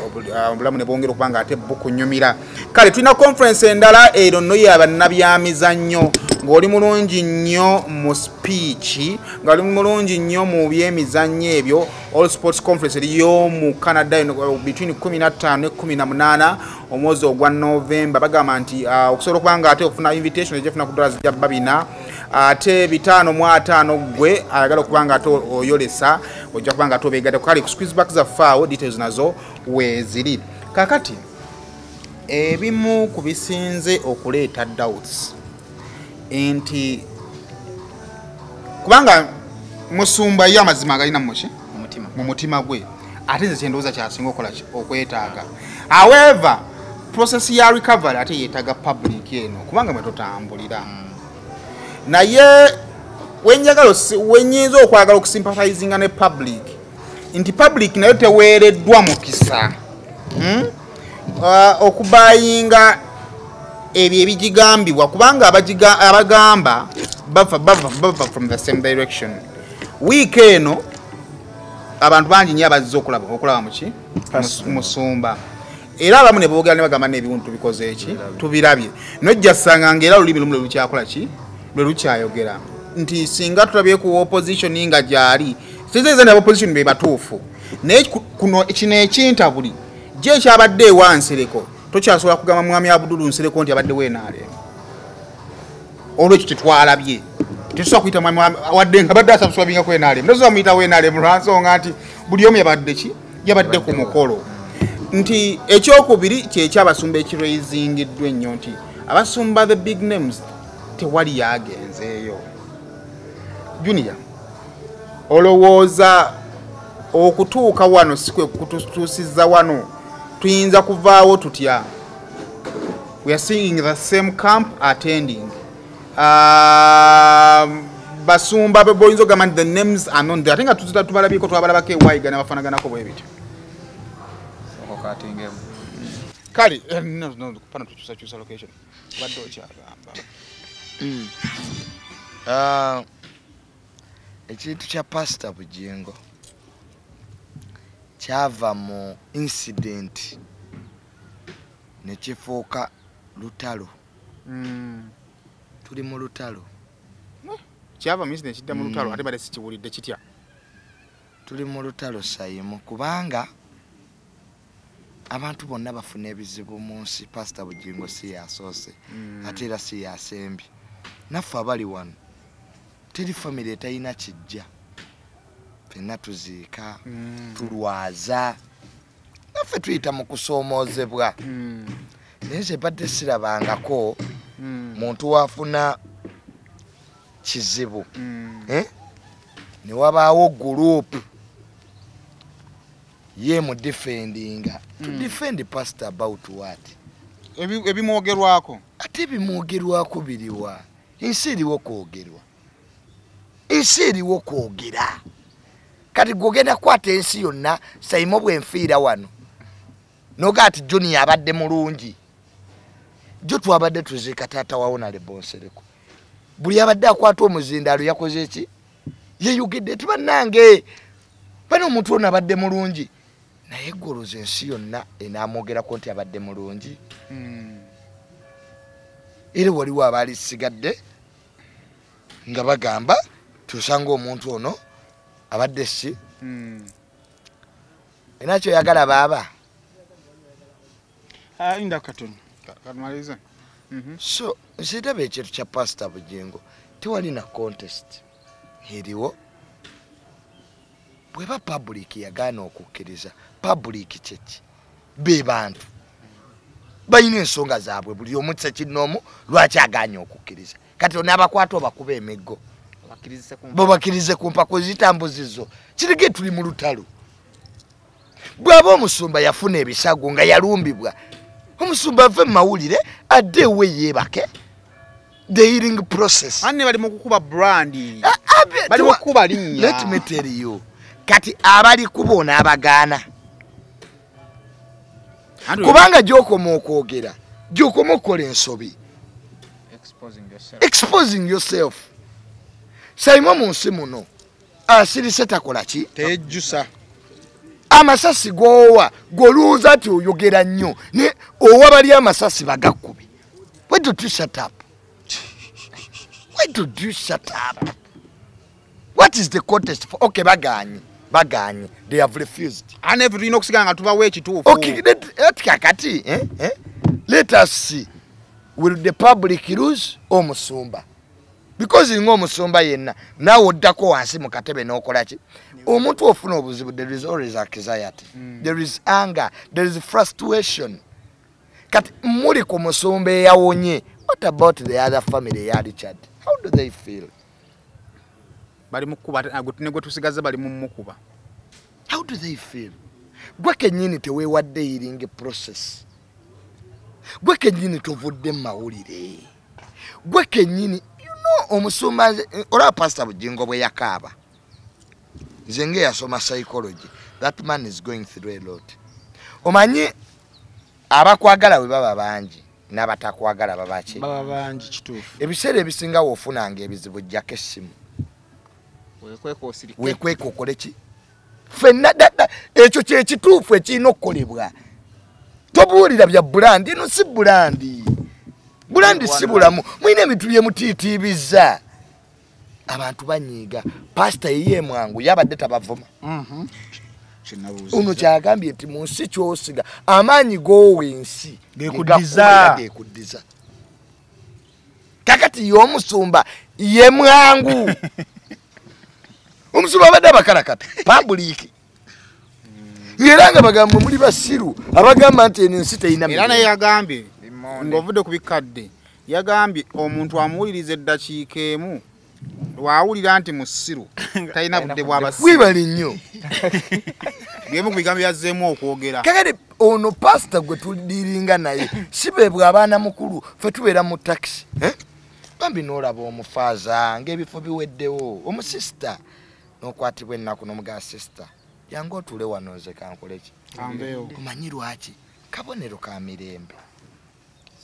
obulamu ne bwongera okuba nga ate bukunyumira. Kale tulina conference endala ero nno ya bannabyamizannyo. Ng'oli mulungi nnyo mu speech, ng'oli mulungi nnyo mu byemizannyo ebyo, All Sports Conference eriyo mu Canada between 15 ne 18 omwezi ogwa November. Bagamba nti okusobola okuba nga ate okufuna invitation ejja ku $400 ate 550 ggwe ayagala okuba nga ate oyolesa ojja kuba nga ate obeegatta. Kale ku squeeze back zaffe awo details nazo weeziri. Kaakati ebimu ku bisinze okuleeta doubts nti kubanga musumba ye amazima agalina muki mu mutima gwe, ate nze kyendowooza kyasinga okukola okwetaaga. However, process ya recovery ate yeetaaga public eno kubanga mwe totambulira. Naye wenjagala wenyinza okwagala okusympathizinga ne public nti public nayo teweereddwa mukisa okubayinga ebyo ebigigambibwa kubanga abagamba bava from the same direction. Wiiki eno abantu bangi nnyo abazze okulaba muki musumba, era abamu ne boogera ne bagamba n'ebintu tubikoze eki tubirabye, nojja ssanga ng'era olulimi lumu lwe lukyakola ki lwe lukyayogera nti singa tulabye ku opposition nga gyali sinze na opposition be batuufu, naye kuno kino ekintabuli gye ekyabadde ewa Nsereko tokyasobola kugamba mwami Abdul Nsereko nti abadde w'NRM olwekyo tetwalabye. Tetusobola kuyita mwami wadde nga badde asabuswabinga ku NRM, tosobola muyita w'NRM lwa nsonga nti buli omu yabadde ki yabadde ku mukolo. Nti ekyokubiri kyekyabasumba ekiraisingiddwa ennyo nti abasumba the big names tewali yagenzeeyo. Junior, olowooza okutuuka wano si kwe kututuusizza wano, tuyinza kuvaawo tutya? We are seeing the same camp attending. Basumba boyinza okugamba nti the names are not there, ate nga tuzita tubalabyeko twabalabako ewayiga ne bafaanaganako bwe bityo. Kale no, pano tukyusakyusa location obadde okyagamba. Ekintu kya Pastor Bugingo kyava mu incident ne kifuuka lutalo. Tuli mu lutalo. Kyava mu incident kidda mu lutalo, ate badde sikiwulidde kitya? Tuli mu lutalo Sayimu kubanga abantu bonna bafuna ebizibu mu nsi. Pastor Bugingo si yasoose ate era si yasembye. Naffe abali wano teri famire etalina kijja. Fenna tuziika, tulwaza, naffe tuyita mu kusoomoozebwa. Naye nze badde sirabangako muntu wafuna kizibu, ne wabaawo group ye mu defendinga. To defend pastor about what? Ebimwogerwako. Ate ebimwogerwako biriwa? Ensi eriwo kwogerwa, ensi eriwo kwogera. Kati gwogenda kukwata ensi yonna. Saimo bwenfiira wano noga ati Junior abadde mulungi, jo twabadde tuziika taata wa Honorable Nsereko, buli abadde akwata omuzindaalo yakoze ki? Yeyogedde ti bannange bano omuntu ono abadde mulungi, naye goloza ensi yonna enaamwogerako nti abadde mulungi. Era waliwo abaali sigadde nga bagamba tusanga omuntu ono abadde si enakyo yagala baaba. Inda katono katumalize. So nziraba ekintu kya Pastor Bugingo tewalina contest eriwo. Bweba public yagaana okukkiriza, public kyeki? Be bantu balina ensonga zaabwe, buli omu kinoomu lwaki agaanye okukkiriza. Kati onaabakwata obakuba emiggo bobakkirize ku mpako zitambuzizo. Kirige tuli mu lutalo. Bw'aba omusumba yafuna ebisago nga yalumbibwa, omusumba ave mu mawulire adde ewe yeebake. The healing process. Anne bali mu kukuba brandi, bali mu kukuba linnya. Let me tell you, kati abali kubona abagaana, kubanga gy'okoma okwogera, gy'okoma okukola ensobi, exposing yourself. Saimo mu nsi muno asirise takola ki? Teyejjusa. Amasasi g'owa g'olowooza nti oyogera nnyo, ne owa bali amasasi bagakube. Why don't you shut up? Why don't you shut up? What is the contest for? Okay, baganye, baganye, they have refused. Ane tulina okusigala nga tubawa ekituufu. Okay, kakati, let us see, will the public lose omusumba? Because ng'omusumba yenna naawe oddako wansi mu katebe n'okola ki? Omuntu ofuna obuzibu, there is always anxiety, there is anger, there is frustration. Kati muli ku musumba eyawonye, what about the other family ya Richard? How do they feel? Bali mukuba ne gwe tusigaza bali mu mukuba. How do they feel? Gwe kennyini teweewadde healing process, gwe kennyini tovudde mu mawulire, gwe kennyini omusumba. Olaba Pastor Bugingo bwe yakaaba, nze ng'eyasoma psychology, that man is going through a lot. Omanyi abakwagala bwe baba bangi n'abatakwagala baba ki? Baba bangi, kituufu. Ebiseera ebisinga w'ofunanga ebizibu jjako essimu, weekweka okole ki? Ffenna dada ekyo kye kituufu ekirina okukolebwa. Tobuulira bya bulandi, eno si bulandi, bulandi si bulamu. Mulina ebintu bye mutiitiibiza, abantu banyiiga. Pasita ye mwangu yabadde tabavuma. Ono kyagambye nti mu nsi ky'osiga amaanyi g'owa ensi gekuddiza. Gekuddiza. Kakati y'omusumba ye mwangu. Omusumba abadde abakalakata public, era nga bagamba muli basiru abagamba nti eno ensi terina. Era naye yagambye ng'ovudde ku bikadde, yagambye omuntu amuwuliriza eddakiika emu lwawulira nti musiru talina budde bw'abasiru. Webale nnyo. Byemu ku bigambo byazzeemu okwogera. Kakati ono pasita gwe tudiringa naye si be bw'abaana mukulu, ffe tubeera mu takisi, bambi n'olaba omufaaza ng'ebifo biweddewo, omusisita n'okwatibwa ennaku n'omugaa sisita yange otuule wano nze kankole ki? Omanyi lwaki? Kabonero ka mirembe.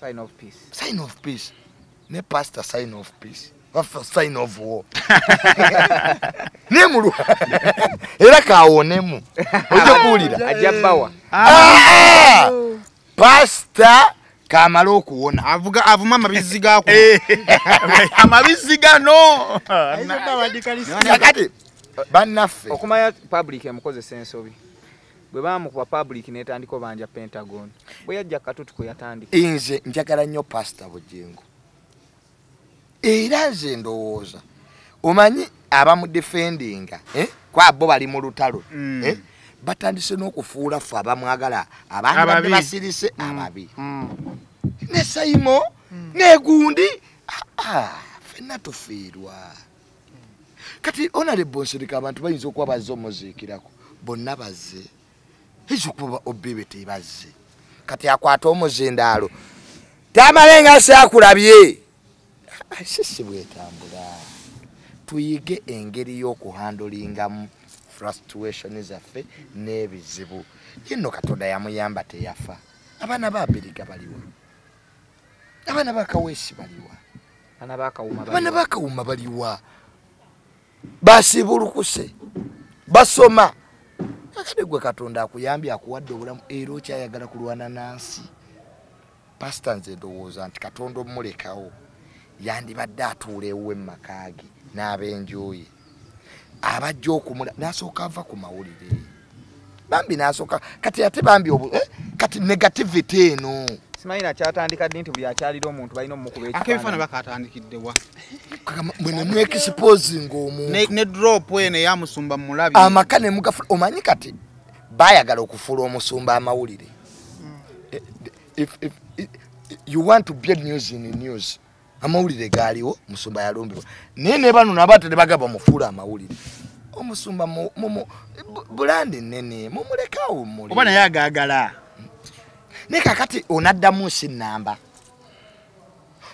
Sign of peace. Sign of peace. Ne pastor sign of peace. Sign of war. Nemulwa. Era kawonemu. Ojja kuwulira. Ajja bawa. Pastor kamala okuwona. Avuga avuma amabizzi gako. Amabizzi gano. Kakati bannaffe okumanya public emukozesa ensobi. Bwe bamukuba public n'etandika obanja Pentagon. Bwe yajja Katutu kwe yatandika. Nze njagala nnyo Pastor Bugingo. Era nze ndowooza omanyi abamudefendinga, Kwa bo bali mu lutalo. Batandise n'okufuula ffe abamwagala abantu basirise ababi. Ne Saimo ne gundi ffenna tufiirwa. Kati honorable Nsirika abantu bayinza okuba bazze omuziikirako bonna bazze. Ekyo obibe tebazze. Kati akwata omuzindaalo tamale nga saakulabye. Sisi bwetambula. Tuyige engeri y'okuhandolingamu frustration zaffe n'ebizibu. Yinno Katonda yamuyamba teyafa. Abaana ba Abiriga baliwa. Abaana ba Kaweesi baliwa. Abaana ba Kawuma baliwa. Basibulukuse. Basoma. Akade gwe Katonda akuyambye akuwadde obulamu era okyayagala kulwana nansi. Pastor nze ndowooza nti Katonda omulekawo yandibadde atuula ewuwe mu maka ge n'ab'enjuyi. Abajja okumula n'asooka ava ku mawulire. Bambi n'asooka kati ate bambi kati negativity eno. Simanyi nakyatandika ddi nti buli akyalira omuntu balina omukuba ekifaananyi. Ate ebifaananyi bakatandikidde wa? Mwe ne exposing omuntu. Ne drop eno eya musumba mulabi. Amaka ne mugafula omanyi kati baayagala okufuula omusumba amawulire. If you want to be news in the news, amawulire gaaliwo musumba yalumbibwa. Naye ne bano n'abantu ne bagaba mufuula amawulire. Omusumba bulandi nnene mumulekawo muli. Oba naye agaagala. Naye kakati onaddamu nsi nnamba.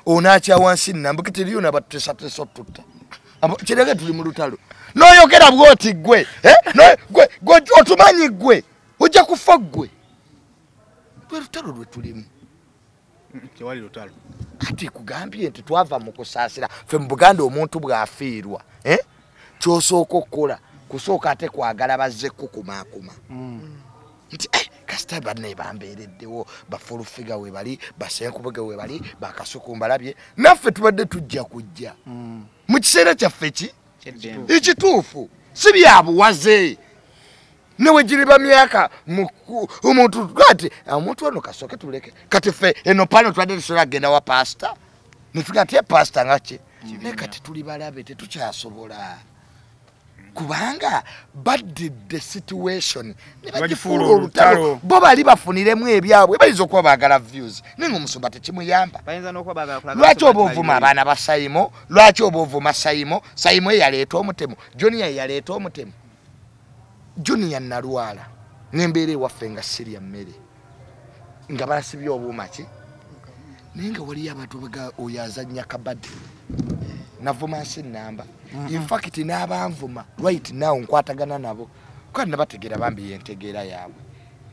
Onaakyawa nsi nnamba kati eriyo n'abateesateesa otutta. Kireke tuli mu lutalo. N'oyogera bw'oti ggwe. Gwe otumanyi ggwe. Ojja kufa ggwe. Lwe lutalo lwe tulimu. Tewali lutalo. Ati kugambye nti twava mu kusaasira. Ffe mu Buganda omuntu bw'afiirwa. Ky'osooka okukola kusooka ate kwagala bazze kukumaakuma. Nti kasita banne bambeereddewo bafulufiga we bali basenkubege we bali bakasuku mbalabye naffe tubadde tujja kujja mu kiseera kyaffe ki ekituufu si byabuwaze newe giriba myaka omuntu kati omuntu ono kasooke tuleke kati ffe eno pano tubadde tusobola kugenda wa pasita netuga nti pasita nga ki naye kati tuli balabe tetukyasobola kubanga baddidde situation ne bagifuula olutalo bo bali bafuniremu ebyabwe bayinza okuba baagala views naye ng'omusumba tekimuyamba. Lwaki oba ovuma abaana ba Saimo? Lwaki oba ovuma Saimo? Saimo ye yaleeta omutemu, Junior ye yaleeta omutemu. Junior nalwala n'embeera ewaffe nga sirya mmere nga basibye obuuma ki naye nga waliyo abantu baga oyo azannya kabadi navuma nsi nnamba. In fact n'abanvuma right now nkwatagana nabo kandi nabategeera bambi yentegeera yaabwe.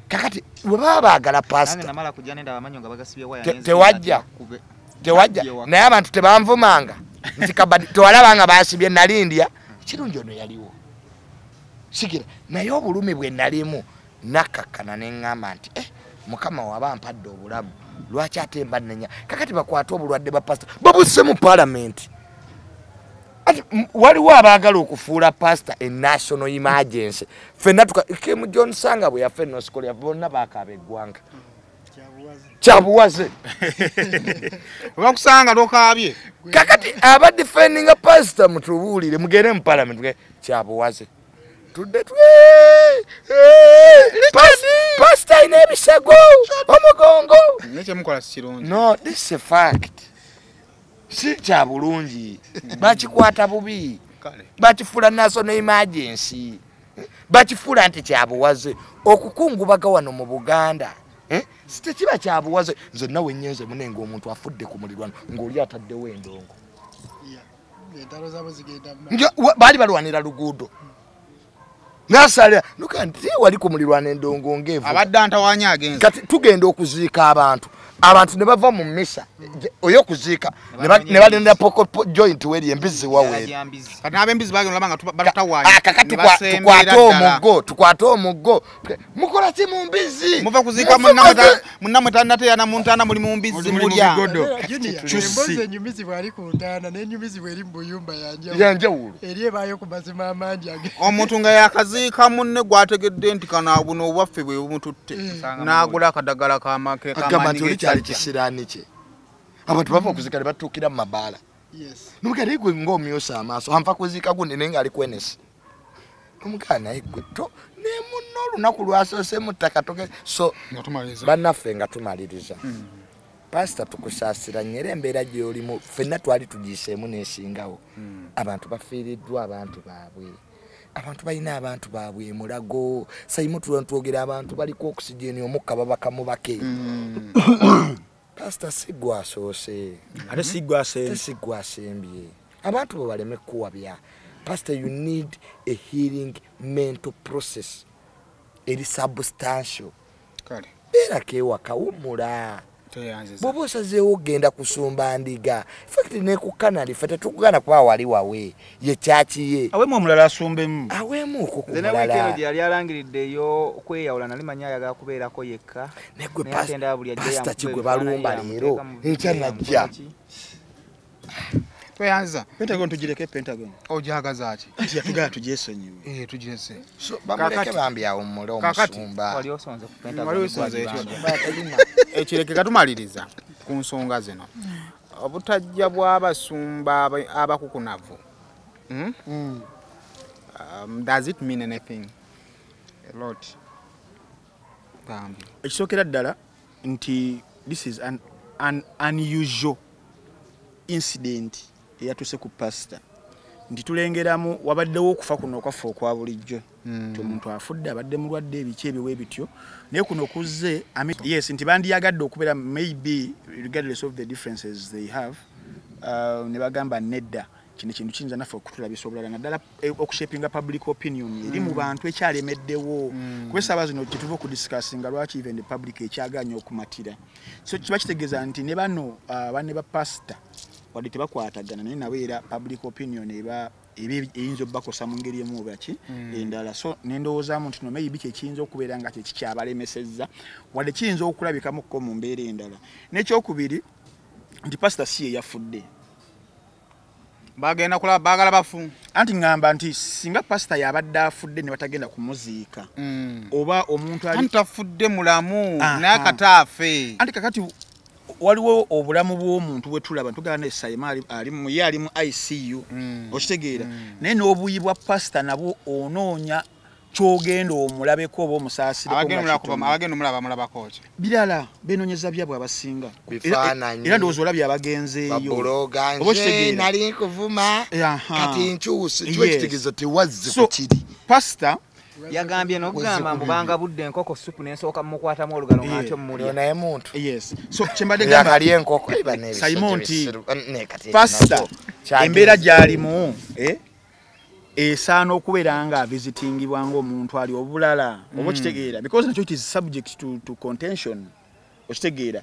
Kakati bwe baba baagala pasita tewajja tewajja naye abantu tebanvumanga nti kabadi tewalabanga basibye nalindya kirungi ono yaliwo sigira naye obulumi bwe nalimu nakkakkana ne ŋŋamba nti Mukama waba mpadde obulamu lwaki ate mba nnenya. Kakati bakwate obulwadde bwa pasita babusse mu paalamenti. Waliwo abaagala okufuula pasita e national emergency. Ffenna Kim John Sanga bwe yafa e North Korea bonna baakaaba eggwanga. Kyabuwaze. Bakusanga tokaabye. Kakati aba defendinga pasita mutubuulire mugende mu paalamenti kyabuwaze. Tudde pasita alina ebisago omugongo. Naye kyemukola si kirungi. No, this is a fact. Si kya bulungi. Bakikwata bubi. Bakifuula national emergency. Bakifuula nti kyabuwaze. Okukungubaga wano mu Buganda. Si tekiba kyabuwaze. Nze nawe nnyenze munenga omuntu afudde ku mulirwano ng'oli ataddewo endongo. Baali balwanira luguudo. Nasale nuka nti wali ku mulirwano endongo ngevu. Abadde antawanya agenze. Kati tugenda okuziika abantu. Abantu ne bava mu mmisa oyo kuziika ne balenda poko joint weri embizi wawe. Kati n'abembizi bagenda olaba nga batutawaanya. Kakati tukwate omuggo. Mukola ki mu mbizi? Muva kuziika munnamwe tannateeyana mu ntaana muli mu mbizi mulya. Emboozi enyumizibwa ali ku ntaana n'enyumizibwa eri mu buyumba yanjawulo. Eri ebaayo ku mazima amangi. Omuntu nga yakaziika munne gwategedde nti kano buno obwaffe bwe bumututte n'agula akadagala k'amake k'amaanyi. Kyali kisiraani kye. Abantu bava okuziika ne batuukira mu mabaala. Yes. Numugere gwe ng'omyosa amaaso anfa kuziika gundi naye ng'ali kwenesi. Omugana naye gwe to ne munno olunaku lwasoose mu ttaka toke. So bannaffe nga tumaliriza, pasita tukusaasira nnyo era embeera gy'olimu ffenna twali tugiyiseemu n'esingawo. Abantu bafiiriddwa abantu baabwe, abantu balina abantu baabwe mulago sayimu twogera abantu baliko oxygen omukka babakamubake. Pasita si gwasoose ate si gwasembye, abantu bo baleme kuwabya. Pastor, you need a healing mental process eri substantial. Kale beera kewaka wumula, bw'oba osazeewo ogenda kusumba ndiga. Fact ne ku kanali ffe tetukugana kuba wali wawe ye kyaki ye awemu omulala asumbemu awemu okwo ku Nze ne wiiki eno mulala. gye yali alangiriddeyo okweyawula nali manyi ayagala kubeerako yekka. Naye gwe Naye ate ndaba buli ajja pasita yamukuba kigwe ebifaananyi, balumba leero yamuteeka mu enkya video, najja. yamukola ki. Tweyanza. Pentagon tugireke. Pentagon ojagaza ki? Anti yatugala tugyesonyiwe. Tugirese. So bamuleke bambi awummule omusumba. Wali osonze ku Pentagon. Wali osonze ekyo. Ekireke katumaliriza ku nsonga zino. Obutajja bw'abasumba abakukunavu. Does it mean anything? A lot. Bambi. Ekisookera ddala nti this is an unusual incident eyatuuse ku pasita, nti tulengeramu wabaddewo okufa kuno okwaffe okwa bulijjo nti omuntu afudde abadde mulwadde ebiki ebiwa ebityo, naye kuno kuzze yes nti bandiyagadde okubeera maybe regardless of the differences they have, ne bagamba nedda kino kintu kiyinza naffe okutulabisa obulala naddala okushapinga public opinion eri mu bantu ekyalemeddewo. Kuba essaawa zino kyetuva okudiscussinga lwaki even the public ekyagaanye okumatira. So kiba kitegeeza nti ne bano banne ba pasita wadde tebakwatagana naye nabo era public opinion eba eyinza obbakosa mu ngeri emu oba ki endala. So nendowoozaamu nti no maybe kyekiyinza okubeera nga kyekikyabalemesezza wadde kiyinza okulabikamuko mu mbeera endala. N'ekyokubiri nti pasita si ye yafudde, bagenda kulaba baagala bafu. Anti ŋŋamba nti singa pasita yabadde afudde ne batagenda kumuziika oba omuntu ali Anti tafudde mulamu naye akataafe. Anti kakati waliwo obulamu bw'omuntu bwe tulaba tugala ne Sayima ali mu ye ali mu ICU okitegeera, naye n'obuyi bwa pasita nabwo onoonya ky'ogenda omulabeko oba omusaasireko nga kitono. Abagenda omulaba mulabako ki? Birala benoonyeza byabwe abasinga. Bifaananyi. Era ndowooza olabye abagenzeeyo. Babuloga Oba nze okitegeera? nali nkuvuma kati nkyuse kiba Yes. kitegeeza tewazze So, ku kiri. Pasita Yagambye n'okugamba mbu banga budde enkoko supu n'ensooka mukwatamu olugalo nga ntyo mmulya. Naye muntu. Yes. So kyembadde gamba Yakalya enkoko eba n'ebisajja Simon nti bisiru. Ne kati pasita nakwo kyagenze. embeera gy'alimu esaana okubeera nga visitingibwa ng'omuntu ali obulala oba okitegeera, because nakyo it is subject to contention. Okitegeera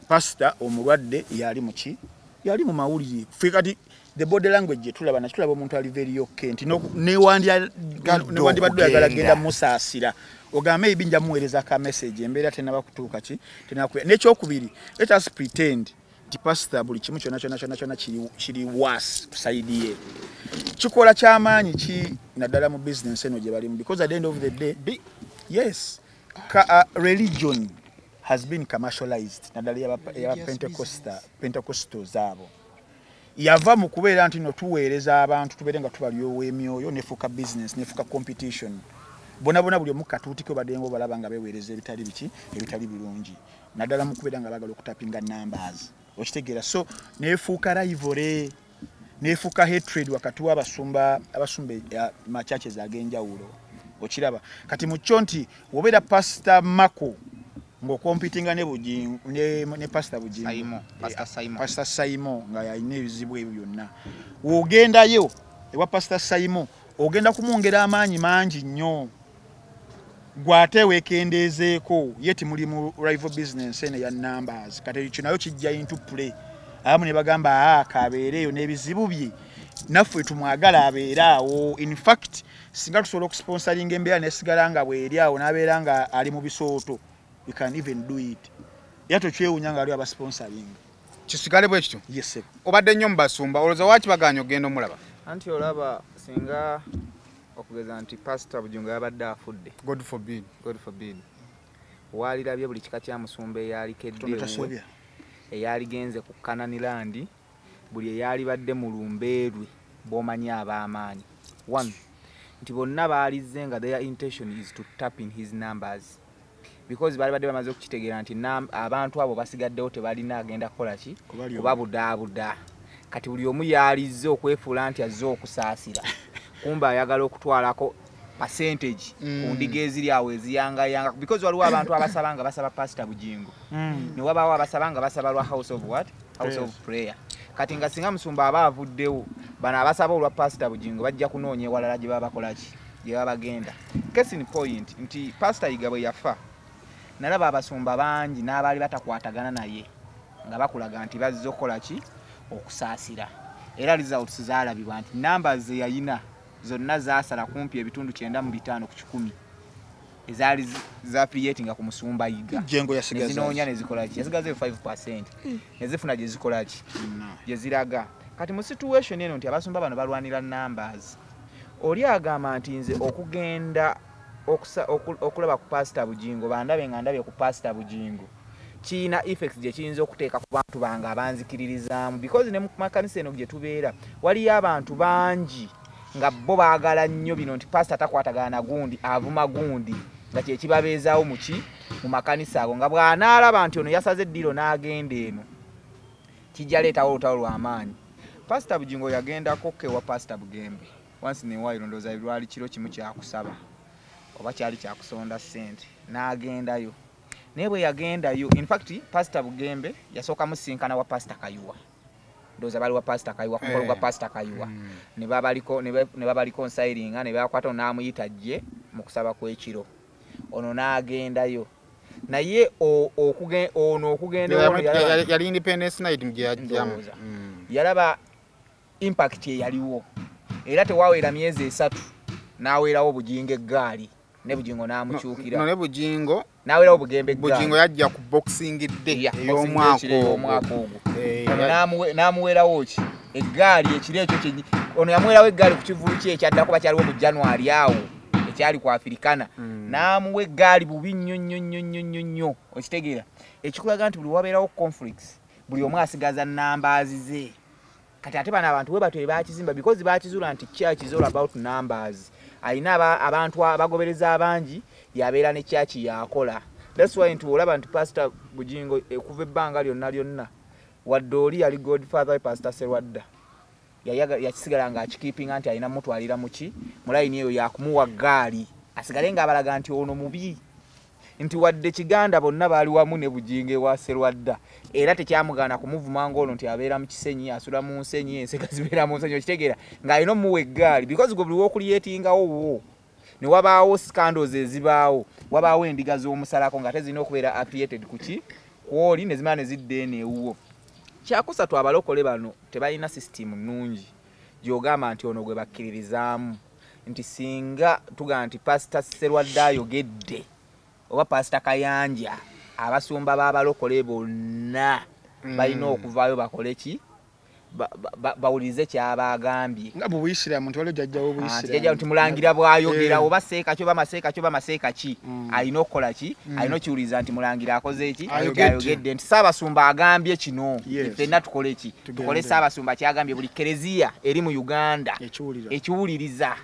pasita omulwadde yali muki yali mu mawulire. Ffe kati the body language gye tulaba nakyo tulaba omuntu ali very okay nti newandibadde oyagala okugenda. genda musaasira ogambe maybe nja muweereza ka message embeera tennaba kutuuka ki tennaba kubeera. N'ekyokubiri let us pretend nti pasita buli kimu kyonna kyonna kyonna kyonna kiri worse ku side ye. Kikola kyamaanyi ki naddala mu business eno gye balimu, because at the end of the day yes religion has been commercialized naddala eyaba Pentecostals abo yava mu kubeera nti no tuweereza abantu tubeere nga tubalyowa emyoyo nefuuka business nefuuka competition bona bona buli omu katuutiko badde nga obalaba nga beeweereza ebitali biki ebitali birungi naddala mu kubeera nga baagala okutapinga numbers okitegeera. So nefuuka rivalry nefuuka hatred wakati w'abasumba abasumba ma churches ag'enjawulo okiraba. Kati mu kyo nti wobeera Pastor Mako ng'okompitinga ne Bugingo ne Pastor Bugingo Saimo, Pastor Saimo. Pastor Saimo nga yalina ebizibu ebyo byonna, w'ogendayo ewa Pastor Saimo ogenda kumwongera amaanyi mangi nnyo gw'ate weekendeezeeko ye timuli mu rival business eno eya numbers. Kati ekyo nayo kijja into play abamu ne bagamba kabeereeyo n'ebizibu bye naffe tumwagala abeere awo. In fact singa tusobola okusponsoringa embeera nesigala nga bweri awo n'abeera nga ali mu bisooto we can even do it. Era tokyewuunya nga aliwo abasponsoringa Kisigale bwe kityo. Yes sir. Obadde nnyo mu basumba olowooza waaki bagaanye okugenda omulaba? Anti olaba singa okugeza nti Pastor Bugingo yabadde afudde. God forbid. God forbid. Waalirabye buli kika kya musumba eyalikedde Katonda ewuwe, tasobya. eyaligenze ku Canaan buli eyalibadde mu lumbeerwe bw'omanyi ab'amaanyi. One, Nti bonna baalizze nga their intention is to tap in his numbers. Because bali badde bamaze okukitegeera nti abantu abo basigaddewo tebalina agenda kukola ki? Kubabudaabuda. Kati buli omu yalizze okwefuula nti azze okusaasira. Kumbe ayagala okutwalako percentage ku ndiga eziri awo eziyangayanga. Because waliwo abantu abasaba nga basaba Pastor Bujingo. Ne wabaawo abasaba nga basaba lwa House of what? House of Prayer. Kati nga singa musumba aba avuddewo, bano abasaba olwa Pastor Bujingo bajja kunoonya ewalala gye baba bakola ki? Gye baba bagenda. Case in point nti Pastor Yiga bwe yafa, nalaba abasumba bangi n'abaali batakwatagana naye nga bakulaga nti bazze okukola ki? Okusaasira. Era results zaalabibwa nti numbers ze yayina zonna zaasala kumpi ebitundu 95 ku 100 ezaali zaaffiliatinga ku musumba Yiga. Nezinoonya ne zikola ki? Yasigaza 5%. Ne zifuna gye zikola ki? Gye ziraga. Kati mu situation eno nti abasumba bano balwanira numbers. Oli agamba nti nze okugenda okulaba ku Pastor Bujingo, bandabe nga ndabye ku Pastor Bujingo, kiina effects gye kiyinza okuteeka ku bantu bange abanzikiririzaamu. Because ne mu makanisa eno gye tubeera waliyo abantu bangi nga bo baagala nnyo bino nti pastor takwatagana na gundi, avuma gundi, nga kye kibabeezaawo mu ki? Mu makanisa ago. Nga bw'anaalaba nti ono yasaze eddiiro n'agenda eno, kijja leetawo olutalo lw'amaanyi. Pastor Bujingo yagendako ke wa Pastor Bugembe once in a while, ndowooza lwali kiro kimu kyakusaba oba kyali kyakusonda ssente, n'agendayo. Naye bwe yagendayo, in fact Pastor Bugembe yasooka musinkana wa Pastor Kayuwa. Ndowooza bali wa Pastor Kayuwa, ku mukolo gwa Pastor Kayuwa. Ne babaliko nsayiringa, ne bakwata n'amuyita gye mu kusaba kw'ekiro. Ono n'agendayo. Naye ono okugenda yali Independence Night gye yajjamu. Yalaba impact eyaliwo. Era tewaweera myezi 3 n'aweerawo Bujingo eggaali. Ne Bujingo n'amukyukira. Ne Bujingo n'aweerawo Bugembe eggaali. Bujingo yajja ku Boxing Day ey'omwaka ogwo. N'amuweerawo ki? Eggaali ekiro ekyo kyenyi. Ono yamuweerawo eggaali ku kivvulu kye ekyaddako bakyaliwo mu January awo ekyali ku Africana. N'amuwa eggaali bubi nnyo nnyo nnyo nnyo nnyo nnyo. Okitegeera? Ekikulaga nti buli wabeerawo conflicts, buli omu asigaza numbers ze. Kati ate bano abantu bwe batyo bakizimba because bakizuula nti church is all about numbers. Alina abantu abagobereza abangi yabeera ne church yakola. That's why nti olaba nti Pastor Bujingo okuva ebbanga lyonna lyonna wadde oli yali godfather Pastor Serwadda, yakisigala nga akikeepinga nti alina mutwalira muki mu layini eyo yakumuwa ggaali asigale ng'abalaga nti ono mubi, nti wadde Kiganda bonna baali wamu ne Bujingo ewa Serwadda, era tekyamugaana kumuvuma ng'ono nti abeera mu Kisenyi, asula mu nsenyi, ensega zibeera mu nsenyi. Okitegeera ng'alina omuwa eggaali because gwe buli w'okulyetingawo wo ne wabaawo scandals ezibaawo, wabaawo endiga z'omusalako nga tezirina okubeera affiliated ku ki? Kwoli ne zimala ne zidda eno ewuwo. Kyakusatu, abalokole bano tebalina system nnungi gy'ogamba nti ono gwe bakkiririzaamu nti singa tugamba nti Pastor Serwadda ayogedde oba Pastor Kayanja, abasumba b'abalokole bonna balina okuvaayo bakole ki? Bawulirize ky'abagambye. Nga mu Buyisiraamu nti waliwo jjajja w'Obuyisiraamu. Jjajja nti mulangira bw'ayogera oba seeka ki oba maseeka ki oba maseeka ki, alina okukola ki? Alina okukiwuliriza nti mulangira akoze ki? Ayogedde nti Ssaabasumba agambye kino, ffenna tukole ki? Tukole Ssaabasumba ky'agambye. Buli kereziya eri mu Uganda ekiwuliriza.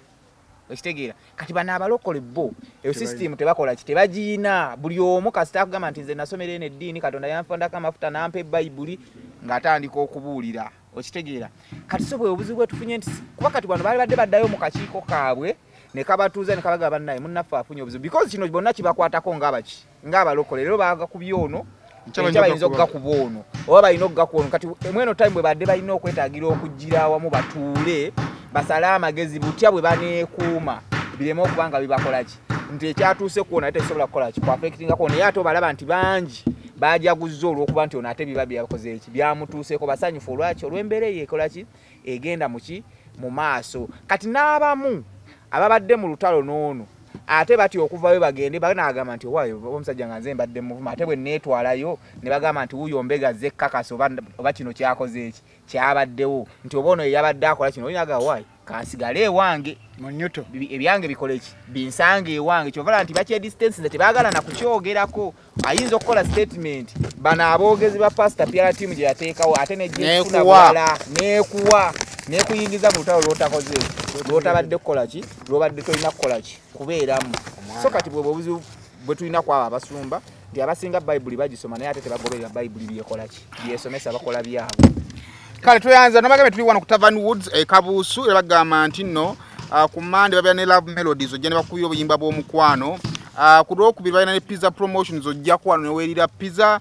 Okitegeera? Kati bano abalokole bo eyo system tebakola ki? Tebagiina. Buli omu kasita akugamba nti nze nasomera eno eddiini, Katonda yanfundako amafuta n'ampa ebbayibuli, ng'atandika okubuulira. Okitegeera? Kati so bwe obuzibu bwe tufunye nti kuba kati bano baali badde baddayo mu kakiiko kaabwe ne kabatuuza ne kabagamba bannaye munnaffe afunye obuzibu because kino bonna kibakwatako ng'abaki? Ng'abalokole. Leero baagakubye ono, enkya bayinza okugakuba ono oba balina okugakuba ono. Kati mweno time bwe badde balina okwetaagira okujjira awamu batuule basale amagezi butya bwe baneekuuma bireme okuba nga bibakola ki? Nti ekyatuuse ku ono ate tekisobola kukola ki? Ku affectingako ono. Naye ate obalaba nti bangi bajaguzza olw'okuba nti ono ate biba byakoze eki? Byamutuuseeko. Basanyufu olwaki? Olw'embeera eyo ekola ki? Egenda mu ki? Mu maaso. Kati n'abamu ababadde mu lutalo n'ono ate batya okuvayo bagende banaagamba nti owaayo omusajja nga nze mbadde muvuma, ate bwe neetwalayo ne bagamba nti wuuyo mbega zekkakasa oba kino kyakoze eki? Kyabaddewo nti oba ono yeyabadde akola kino, olinaga waayi Kansigale ewange ebyange bikole ki binsange ewange. Kyovala nti bakye distance nze tebaagala na kukyogerako. Ayinza okukola statement bano aboogezi ba pastor PR team gye yateekawo ate nejjefuna bulala neekuwa nekuyingiza mu lutalo lw'otakoze lw'otabadde kukola ki lw'obadde tolina kukola ki kubeeramu. So kati bwe obuzibu bwe tulina kwabo abasumba nti abasinga Bayibuli bagisoma naye ate tebagoberera Bayibuli byekola ki byesomesa bakola byabwe. Kale tweyanza nabagambe tuli wano ku Tavern Woods e Kabuusu era bagamba nti nno ku Monday babeera ne Love Melodies ojja ne bakubira obuyimba bw'omukwano. Ku Lwokubiri balina ne Pizza Promotions ojja ku wano ne weerira pizza.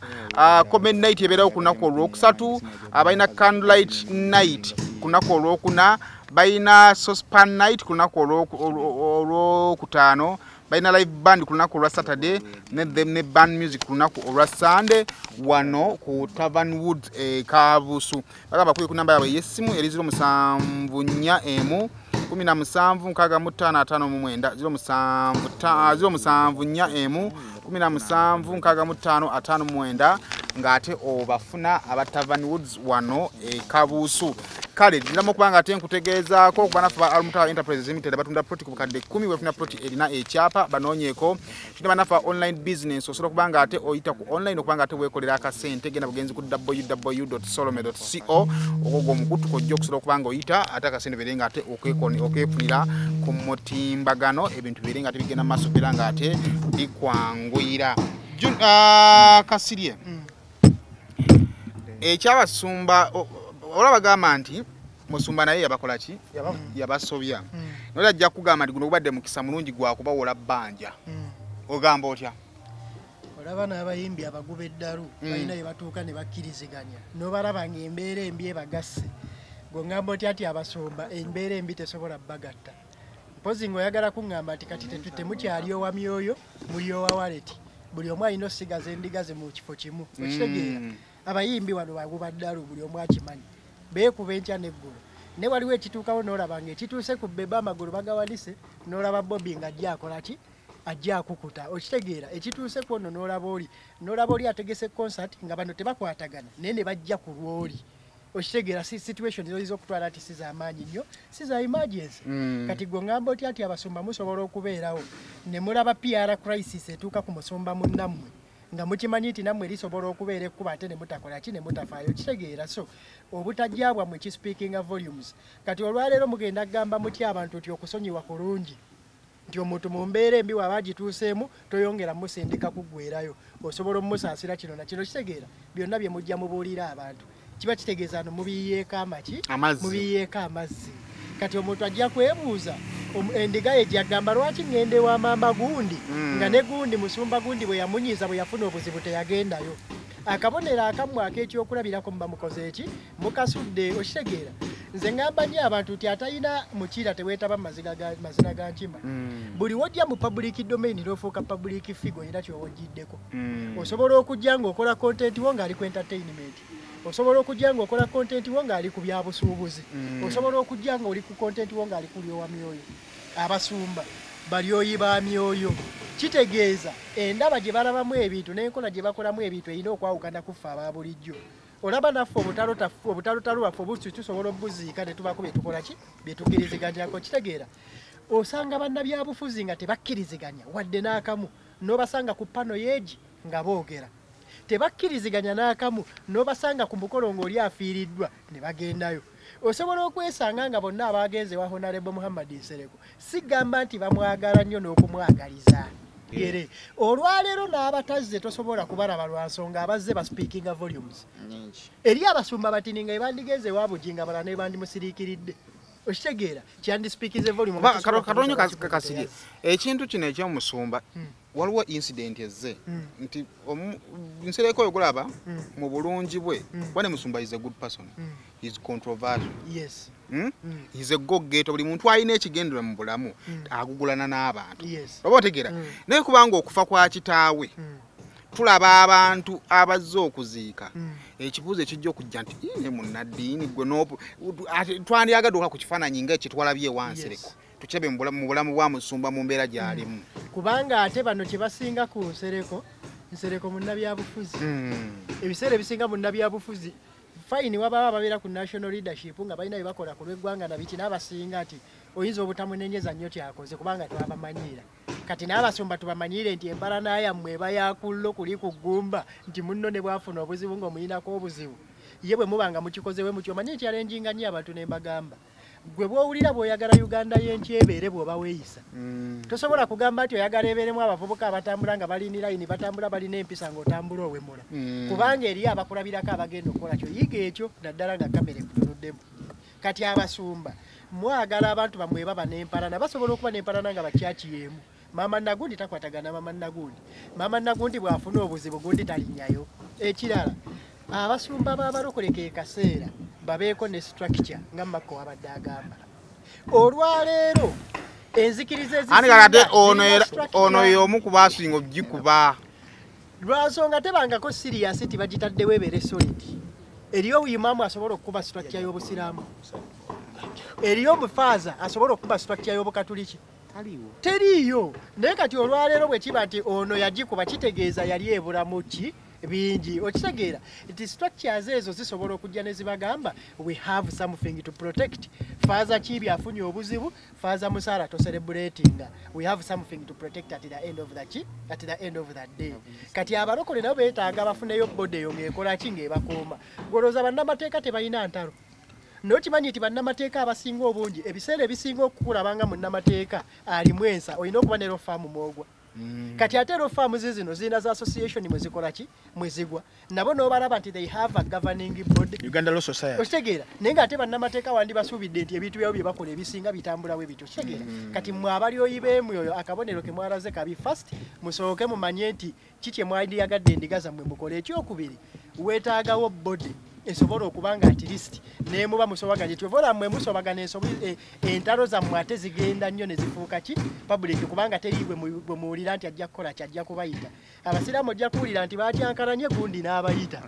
Comment Night ebeerawo ku lunaku olwokusatu. Balina Candlelight Night ku lunaku olwokuna. Balina Saucepan Night ku lunaku olwokutaano. Balina live band ku lunaku olwa Saturday ne band music ku lunaku olwa Sunday wano ku Tavern Woods e Kabuusu. Bagamba kuye ku namba yaabwe ey'essimu eri 0741 17 65 59 0741 17 65 59 ng'ate obafuna aba Tavern Woods wano e Kabuusu. Kale ndiramu okubanga ate nkutegeezaako okuba naffe ba Almutawa Enterprises Limited batunda ploti ku bukadde 10 wefuna ploti erina ekyapa banoonyeeko. Tulina bannaffe online business osobola okubanga ate oyita ku online okubanga ate weekolera akasente genda bugenzi ku www.solome.co ogwo omukutu kojja okusobola okubanga oyita ate akasente beere nga ate okeefunira ku mutimbagano ebintu bibeere nga ate bigenda maaso era nga ate bikwanguyira. Kasirye ekyabasumba olaba bagamba nti musumba naye yabakola ki yabasobya. Naye ajja kugamba nti guno gubadde mukisa mulungi gwa kubawola bbanja. Ogamba otya? Olaba n'abayimbi abaguba eddalu balina bye batuuka ne bakkiriziganya n'obalaba ng'embeera embi ebagasse. Gw'ongamba otya nti abasumba embeera embi tesobola bbagatta? Mpozi ng'oyagala kuŋŋamba nti kati temukyalyowa myoyo mulyowa waleti. Buli omu alina osigaza endiga ze mu kifo kimu. Okitegeera? Abayimbi wano baguba ddalu buli omu akimanyi. Beekuba enkya n'eggulo. Ne waliwo ekituukawo n'olaba ng'ekituuse ku Bebe amagulu bagawanise n'olaba Bobi ng'ajja akola ki? Ajja akukuta. Okitegeera? Ekituuse ku ono n'olaba oli. N'olaba oli ategese concert nga bano tebakwatagana naye ne bajja ku lw'oli. Okitegeera? Si situation zoyinza okutwala nti si z'amaanyi nnyo, si za emergency. Kati gwe ngamba otya nti abasumba musobola okubeerawo ne mulaba PR crisis etuuka ku musumba munnammwe nga mukimanyi nti nammwe lisobola okubeera ekkuba ate ne mutakola ki ne mutafaayo. Kitegeera? So obutajja bwammwe kispeakinga volumes. Kati olwaleero mugenda kugamba mutya abantu nti okusonyiwa kulungi, nti omuntu mu mbeera embi waba agituuseemu toyongera musindika kuggwerayo, osobola omusaasira kino na kino. Kitegeera? Byonna bye mujja mubuulira abantu kiba kitegeeza no mubiyiyeeko amaki mubiyiyeeko amazzi. Kati omuntu ajja kwebuuza endiga ye gyagamba lwaki ŋŋenda ewa maama gundi nga ne gundi musumba gundi bwe yamunyiiza bwe yafuna obuzibu teyagendayo. Akabonero akammwe ak'ekyokulabirako muba mukoze eki mukasudde. Okitegeera? Nze ŋŋamba nnyo abantu nti atalina mukira teweetaba mazina ga nkima. Buli wojja mu public domain n'ofuuka public figure olina ky'oba ogiddeko. Osobola okujja ng'okola content wo ng'ali ku entertainment. Osobola okujja ng'okola content wo ng'ali ku byabusuubuzi. Osobola okujja ng'oli ku content wo ng'ali kulyowa myoyo. Abasumba balyoyi ba myoyo. Kitegeeza endaba gye balabamu ebintu n'enkola gye bakolamu ebintu erina okwawukana ku ffe aba bulijjo. Olaba naffe obutalotalo bwaffe obusi tusobola obuziika ne tubaako bye tukola ki bye tukkiriziganyako. Kitegeera? Osanga bannabyabufuzi nga tebakkiriziganya wadde n'akamu n'obasanga ku pano yeegi nga boogera. Tebakkiriziganya n'akamu n'obasanga ku mukolo ng'oli afiiriddwa ne bagendayo. Osobola okwesanga nga bonna abagenze wa Honorable Muhammad Nsereko sigamba nti bamwagala nnyo n'okumwagaliza. Ere olwaleero n'abatazze tosobola kubalaba lwa nsonga abazze baspeakinga volumes. Eri abasumba batini nga ebandigenze wa Bujinga balala ne bandimusiriikiridde. Okitegeera? Kyandispeakinze volume. Katonyo Kasirye ekintu kino ekyomusumba waliwo incident ezze nti Nsereko oyo gulaba mu bulungi bwe kuba ne musumba is a good person. He is controversial. Yes. He's a go-getter. Buli muntu alina ekigendererwa mu bulamu agugulana n'abantu. Oba otegeera? Naye kubanga okufa kwa kitaawe tulaba abantu abazze okuziika ekibuuzo ekijja okujja nti ne munnaddiini gwe twandyagadde okukola ku kifaananyi nga ekitwalabye ewa Nsereko tukirabe mu bulamu bwa musumba mu mbeera gy'alimu. Kubanga ate bano kye basinga ku Nsereko, Nsereko munnabyabufuzi. Ebiseera ebisinga munnabyabufuzi Fine wababa babeera ku national leadership nga balina bye bakola ku lw'eggwanga na biki, n'abasinga nti oyinza obutamunenyeza nnyo kyakoze kubanga twabamanyiira. Kati n'abasumba tubamanyiire nti empalana yammwe eba yakullo kuli ku ggumba, nti munno ne bwafuna obuzibu ng'omuyinako obuzibu, ye bwe muba nga mukikoze we mutyo. Omanye ekyalenjinga nnyo abantu ne mbagamba, gwe bw'owulira bw'oyagala Uganda y'enkya ebeere bw'oba weeyisa. Tosobola kugamba nti oyagala ebeeremu abavubuka abatambula nga balina layini, batambula balina empisa ng'otambula owemula. Kubanga eriyo abakulabirako abagenda okukola kyo. Yiga ekyo naddala nga kamera ekutunuddemu. Kati abasumba mwagala abantu bammwe baba n'empalana, basobola okuba n'empalana nga bakyaki y'emu. Maama Nagundi takwatagana maama Nagundi. Maama Nagundi bw'afuna obuzibu gundi talinnyayo. Ekirala, abasumba b'abalokole ke kaseera babeeko ne structure nga Makko abadde agamba. Olwaleero enzikiriza ezisinga ono y'omu ku baasinga okugikuba. Lwansonga tebangako serious nti bagitaddewo ebeere solid. Eriyo imaamu asobola okukuba structure y'Obusiraamu. Eriyo omufaaza asobola okukuba structure y'Obukatuliki. Teriiyo. Naye kati olwaleero bwe kiba nti ono yagikuba kitegeeza yali ebulamu ki bingi. Okitegeera nti structures ezo zisobola okujja ne zibagamba we have something to protect. Faaza Kiibi afunye obuzibu, Faaza Musaala tocelebratinga. We have something to protect at the end of the ki? At the end of the day. Kati abalokole nabo beetaaga bafuneyo body eyo ng'ekola ki, ng'ebakuuma. Golooza bannamateeka tebalina ntalo. N'okimanyi nti bannamateeka abasinga obungi ebiseera ebisinga okukulabanga munnamateeka alimu ensa, olina okuba ne law firm mw'ogwa. Kati ate law firm zino zirina za association mwe zikola ki, mwe zigwa. Nabo n'obalaba nti they have a governing body. Uganda Law Society. Okitegeera. Naye ng'ate bannamateeka wandibasuubidde nti ebintu byabwe bye bakola ebisinga bitambula bwe bityo. Okitegeera. Kati mmwe abalyoyi b'emyoyo akabonero ke mwalaze kabi. First musooke mumanye nti ki kye mwandiyagadde endiga zammwe mukole. Ekyokubiri, weetaagawo body esobola okuba nga at least nemuba musobaganye. Kyova mmwe musobagana ensobi, entalo zammwe ate zigenda nnyo ne zifuuka ki public, kubanga teri gwe muwulira nti ajja kukola ki, ajja kubayita. Abasiraamu ojja kuwulira nti baatyankalanye gundi n'abayita,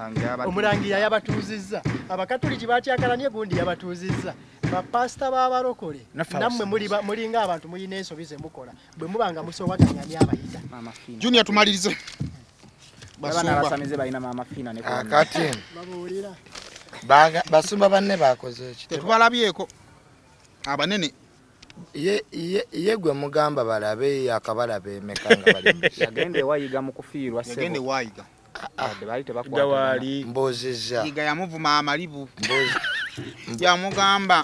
omulangira yabatuuzizza. Abakatuliki baatyankalanye gundi yabatuuzizza. Bapasita b'abalokole nammwe mulinga abantu mulina ensobi ze mukola, bwe muba nga musobaganya ani abayita. Junior tumalirize. Abasamize balina Maama Fiina ne Akati basumba banne bakoze ki? Tetubalabyeko abanene. Ye gwe mugamba balabe akabalaba emeka nga bali. Yagenda ewayiga mu kufiirwa ssebo. Yagenda ewayiga. Wadde baali tebakwatagana. Mbuuzizza. Yiga yamuvuma amalibu. Yamugamba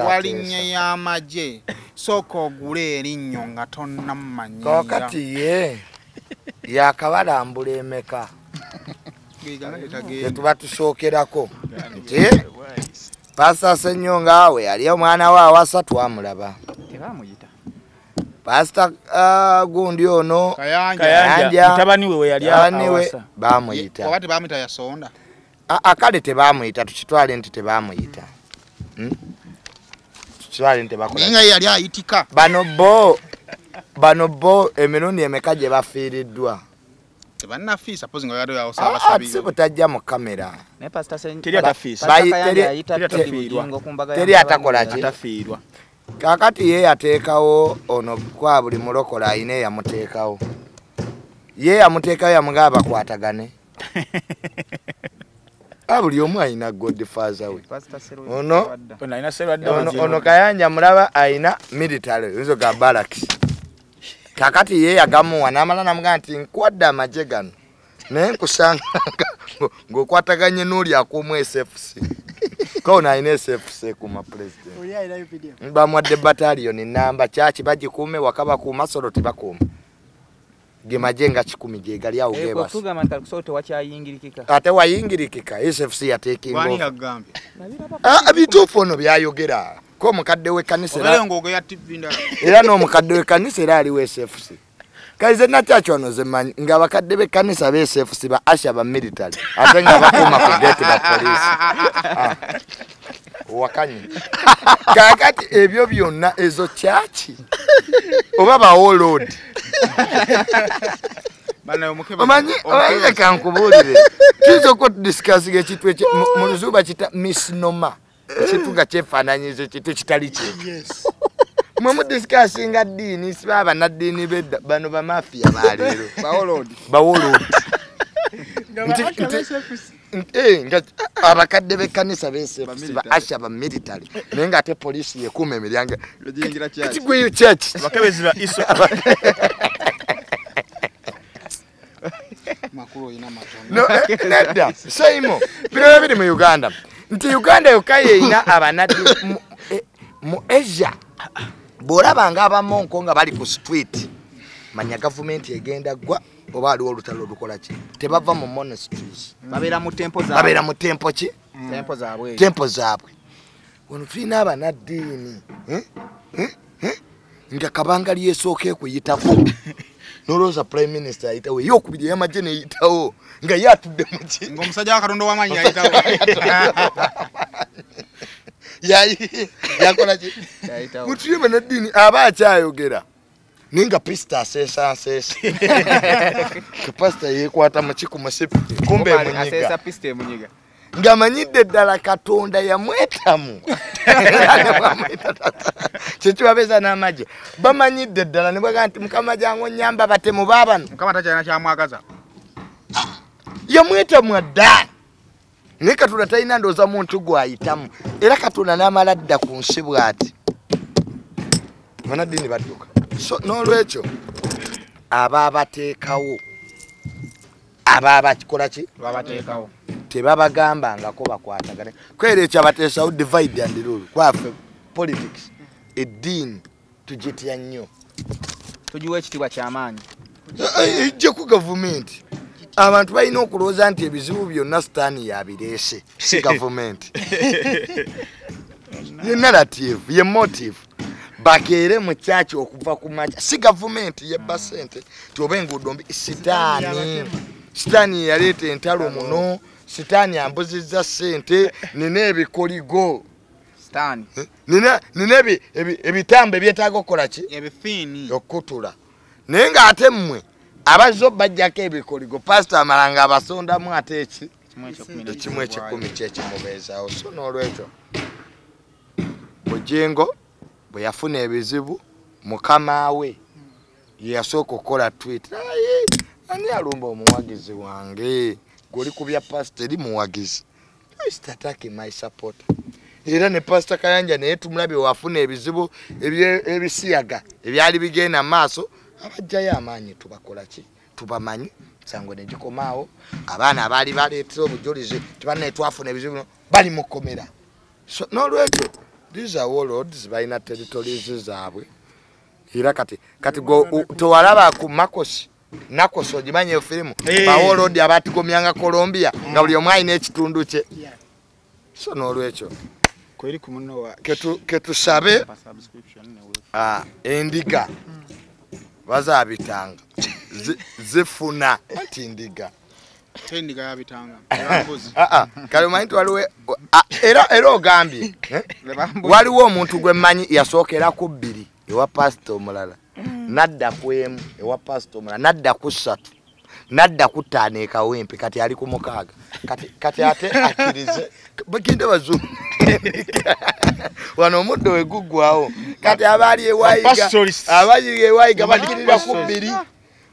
walinnya y'amagye sooka ogule erinnyo nga tonnammanyiira. Kaakati ye yakabalambula emeka tetuba tusookerako nti Pasita Ssenyonga we yali omwana we awasa twamulaba. Tebamuyita. Pasita gundi ono Kayanja mutabani we yali awasa bamuyita. Oba tebamuyita yasonda. Akale tebamuyita, tukitwale nti tebamuyita. Tukitwale nti bakola. Naye yali ayitika. Bano bo emirundi emeka gye bafiiriddwa. Tebannafiisa, suppose nga yali awasa abasabi. Si butajja mu kamera. Naye Pasita Teri atafiisa. Teri atakola ki? Atafiirwa. Kaakati ye yateekawo ono kwa buli mulokola ayina eyamuteekawo. Ye yamuteekawo yamugamba bakwatagane. Buli omu ayina godfather we. Ono Kayanja mulaba ayina military, oyinza ogamba barracks. Kakati ye yagamuwa n'amala n'amugamba nti nkwadde amagye gano naye nkusanga ng'okwataganye n'oli akuuma SFC. Ko ono alina SFC kuma president. Bamuwadde battalion namba kyaki bagikuume waka bakuuma solo tebakuuma. Ge magye nga 10 gye gali awo gebasa. Kutugamba nti kusobola tewakyayingirikika. Ate wayingirikika SFC yateekinga. Wani yagambye? Bituufu ono byayogera. Ko omukadde w'ekkanisa era ng'ogeya TV ndala. Era n'omukadde w'ekkanisa era aliwo SFC. Kaize nakyakyo ono ze mmanyi ng'abakadde b'ekkanisa ba SFC ba Asha ba military ate nga bakuuma ku gate ba poliisi. Wakanyi. Kaakati ebyo byonna ezo kyaki oba ba warlord. Omanyi leka nkubuulire. Tuyinza okudiscussinga ekintu ekyo mu Luzungu bakiyita misnomer. Ekintu nga kyefaananyiriza ekintu ekitali kyekyo. Mwe mudiscussinga ddiini, si ba bannaddiini b'edda, bano bamafiya ba leero. Bawolodi. Bawolodi. Abakadde b'ekkanisa b'esefusi ba asha ba military naye ng'ate poliisi yekuuma emiryango kigweyo church abakebezi ba iso makulu ina matono no nedda seimo bino biri mu Uganda nti Uganda yokka yeina abanaddi mu Asia bw'olabanga abamonko nga bali ku street manya gavumenti egenda gwa oba aliwo olutalo olukola ki tebava mu monasteries babeera mu tempo zaabwe babeera mu tempo ki tempo zaabwe tempo zaabwe wano tulina abanaddiini nga kabanga lyesooka ekuyitako nolowooza prime minister ayitawo eyokubiri ey'amagye neyitawo nga ye atudde mu ki ng'omusajja wa Katonda ow'amaanyi yayitawo yakola ki mutulye banaddiini aba akyayogera naye nga pasita aseesa nseesa pasita yeekwata muki ku musipi kumbe emunyiga ng'amanyidde ddala Katonda yamwetamu kyekibabeeza n'amagye bamanyidde ddala ne bagaa nti Mukama jangu onnyamba batemu baabano Mukama takyalina kyamwagaza yamwetamwa dda naye Katonda talina ndowooza muntu gw'ayitamu era Katonda n'amala dda ku nsi bw'ati bannaddiini badduka so n'olwekyo abaabateekawo abaabakikola ki babateekawo tebabagambangako bakwatagane kwera ekyo abateesawo divide and rule kwaffe politics eddiini tugitya nnyo tugiwa ekitiibwa ky'amaanyi ejje ku gavumenti abantu balina okulowooza nti ebizibu byonna sitaani yabireese si gavumenti ye narrative ye motive bakeere mu kyaki okuva ku makya si gavumenti yebba ssente ti oba enguudo mbi sitaani sitaani yaleeta entalo muno sitaani ambuzizza ssente nina ebikoligo nina ebitambo ebyetaaga okukola ki ebifiini okukutula naye ng'ate mmwe abazzo bajjako ebikoligo pasita amala nga abasondamu ate eki ekimu ekyekumi kyekimubeezaawo so n'olwekyo Bugingo bwe yafuna ebizibu mukama we ye yasooka okukola tweet naye ani alumba omuwagizi wange gw'oli ku bya pasita eri muwagizi attacking my supporter era ne pasita Kayanja naye tumulabye wafuna ebizibu ebisiyaga ebyali bigenda maaso abajjayo amaanyi tubakola ki tubamanyi misango ne gikomaawo abaana abaali baleetera obujulizi tibannaye twafuna ebizibu bali mu kkomera so n'olwekyo these are warlords balina territories zaabwe era kati tewalaba ku Makosi Nakosi ogimanyi eyo firimu ba warlord abatigomyanga Colombia nga buli omu alina ekitundu kye so n'olwekyo ketusabe endiga bazaabitanga zifuna anti ndiga kale omanyi nti waliwo era ogambye waliwo omuntu gwe mmanyi yasookera ku 2 ewa pasita omulala nadda ku 1 ewa pasita omulala nadda ku 3 nadda ku 5 ekawempe kati ali ku 6 kati ate akkirize bagende bazungu wano omuddo we guggwawo kati abaali ewayiga bakkirira ku 2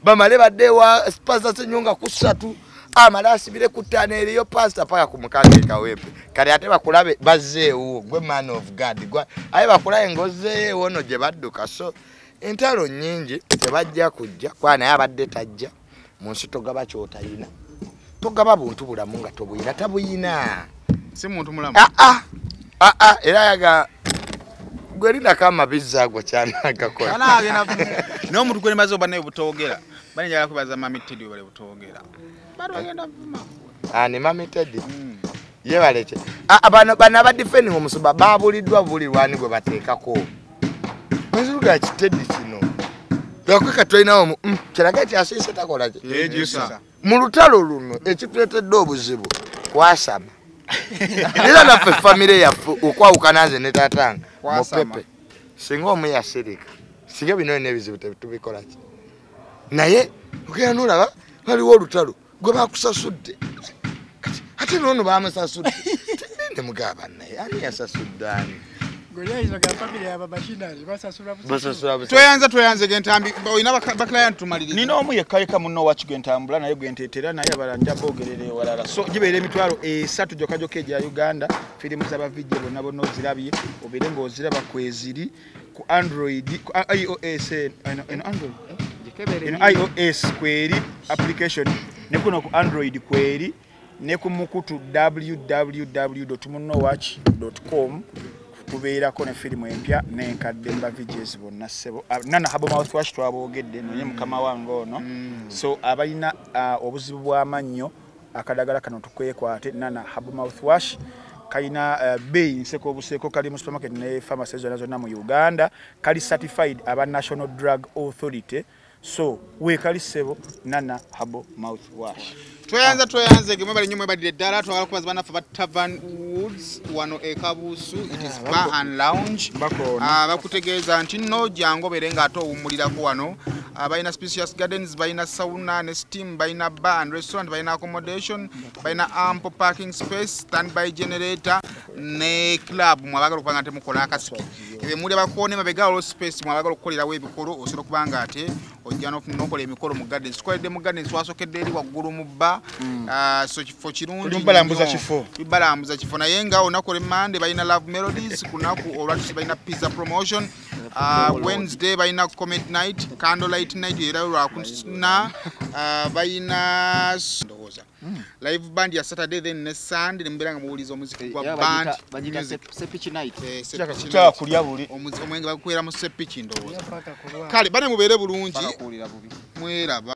bamale badde ewa pasita Ssenyonga ku 3 amale asibire ku 5 eriyo pasita paka ku 6 ekawempe kati ate bakulabe bazzeewo gwe man of God aye bakulabe ng'ozzeewo ono gye badduka so entalo nnyingi tebajja kujja kwa naye abadde tajja mu nsi togaba ky'otayina togaba buntu bulamu nga tobuyina tabuyina si muntu mulamu era yaga gwe linako amabizzi ago kyanagakola n'omuntu gwe nemaze oba naye butoogera bane njagala kwebaza Mami Teddy webale butoogera bali bagenda vuma ani Mami Teddy yebaleke bano abadifending omusumba babuliddwa bulirwani gwe bateekako nziruga kiteddy kino lwakweka tulinawo kiraga nti asiise takola ki mu lutalo luno ekituleetedde obuzibu kwasama era naffe famire yaffe okwawukana nze ne taatanga mupepe singa omu yasirika singa bino byonna ebizibu tebitubikola ki naye ogenda nolaba waliwo olutalo gwe bakusasudde kati ate noono bamusasudde ne mugaba naye ani yasasudde ani Tweyanza gentambi olina ba client tumaliriza. Nina omu yekka yekka munno waaki gwe ntambula naye gwe nteetera naye abalala nja boogerera ewalala. So gibeera 300 gyokka gyokka egya Uganda. Firimu z'aba VJ bonna bonna ozirabye, obeere ng'oziraba kweziri ku Android, ku iOS, eno Android, eno iOS kweri application, ne kuno ku Android kweri, ne ku mukutu www.munnowatch.com kubeerako ne firimu empya n'enkadde mba VJs bonna ssebo. Nana Herbal mouthwash twaboogedde naye mukama wange ono. So abalina obuzibu bw'amannyo akadagala kano tukwekwate. Nana Herbal mouthwash kalina bbeeyi nseko obuseeko, kali mu supermarket ne pharmacy zonna zonna mu Uganda, kali certified aba National Drug Authority. So weekali ssebo Nana Herbal mouthwash. Tweyanze ge mwebale nnyo mwebalire ddala. Twagala kubaza bannaffe ba Tavern Woods wano e Kabuusu, it is bar and lounge. Bakutegeeza nti nno jangu obeere ng'ate owummulirako wano. Balina spacious gardens, balina sauna ne steam, balina bar and restaurant, balina accommodation, balina ample parking space, standby generator ne club mwabagala okuba nga ate mukola akasiki. Ebyo muli abakoone mabega waliwo space mwabagala okukolerawo ebikolo, osobola okuba nga ate ojja n'okola emikolo mu gardens. Tukoledde mu gardens, twasokedde eri waggulu mu bar. So kifo kirungi balambuza kifo naye nga olunaku olw'Emmande balina Love Melodies, ku lunaku olwatusi balina pizza promotion, Wednesday balina comedy night, candlelight night era lwakuna, balina ndowooza live band ya Saturday then ne Sunday ne mubeera nga muwuliza omuziki gwa band music. Sepiki night. Omwenge bagukwera mu sepiki ndowooza. Kale bane mubeere bulungi, mweraba.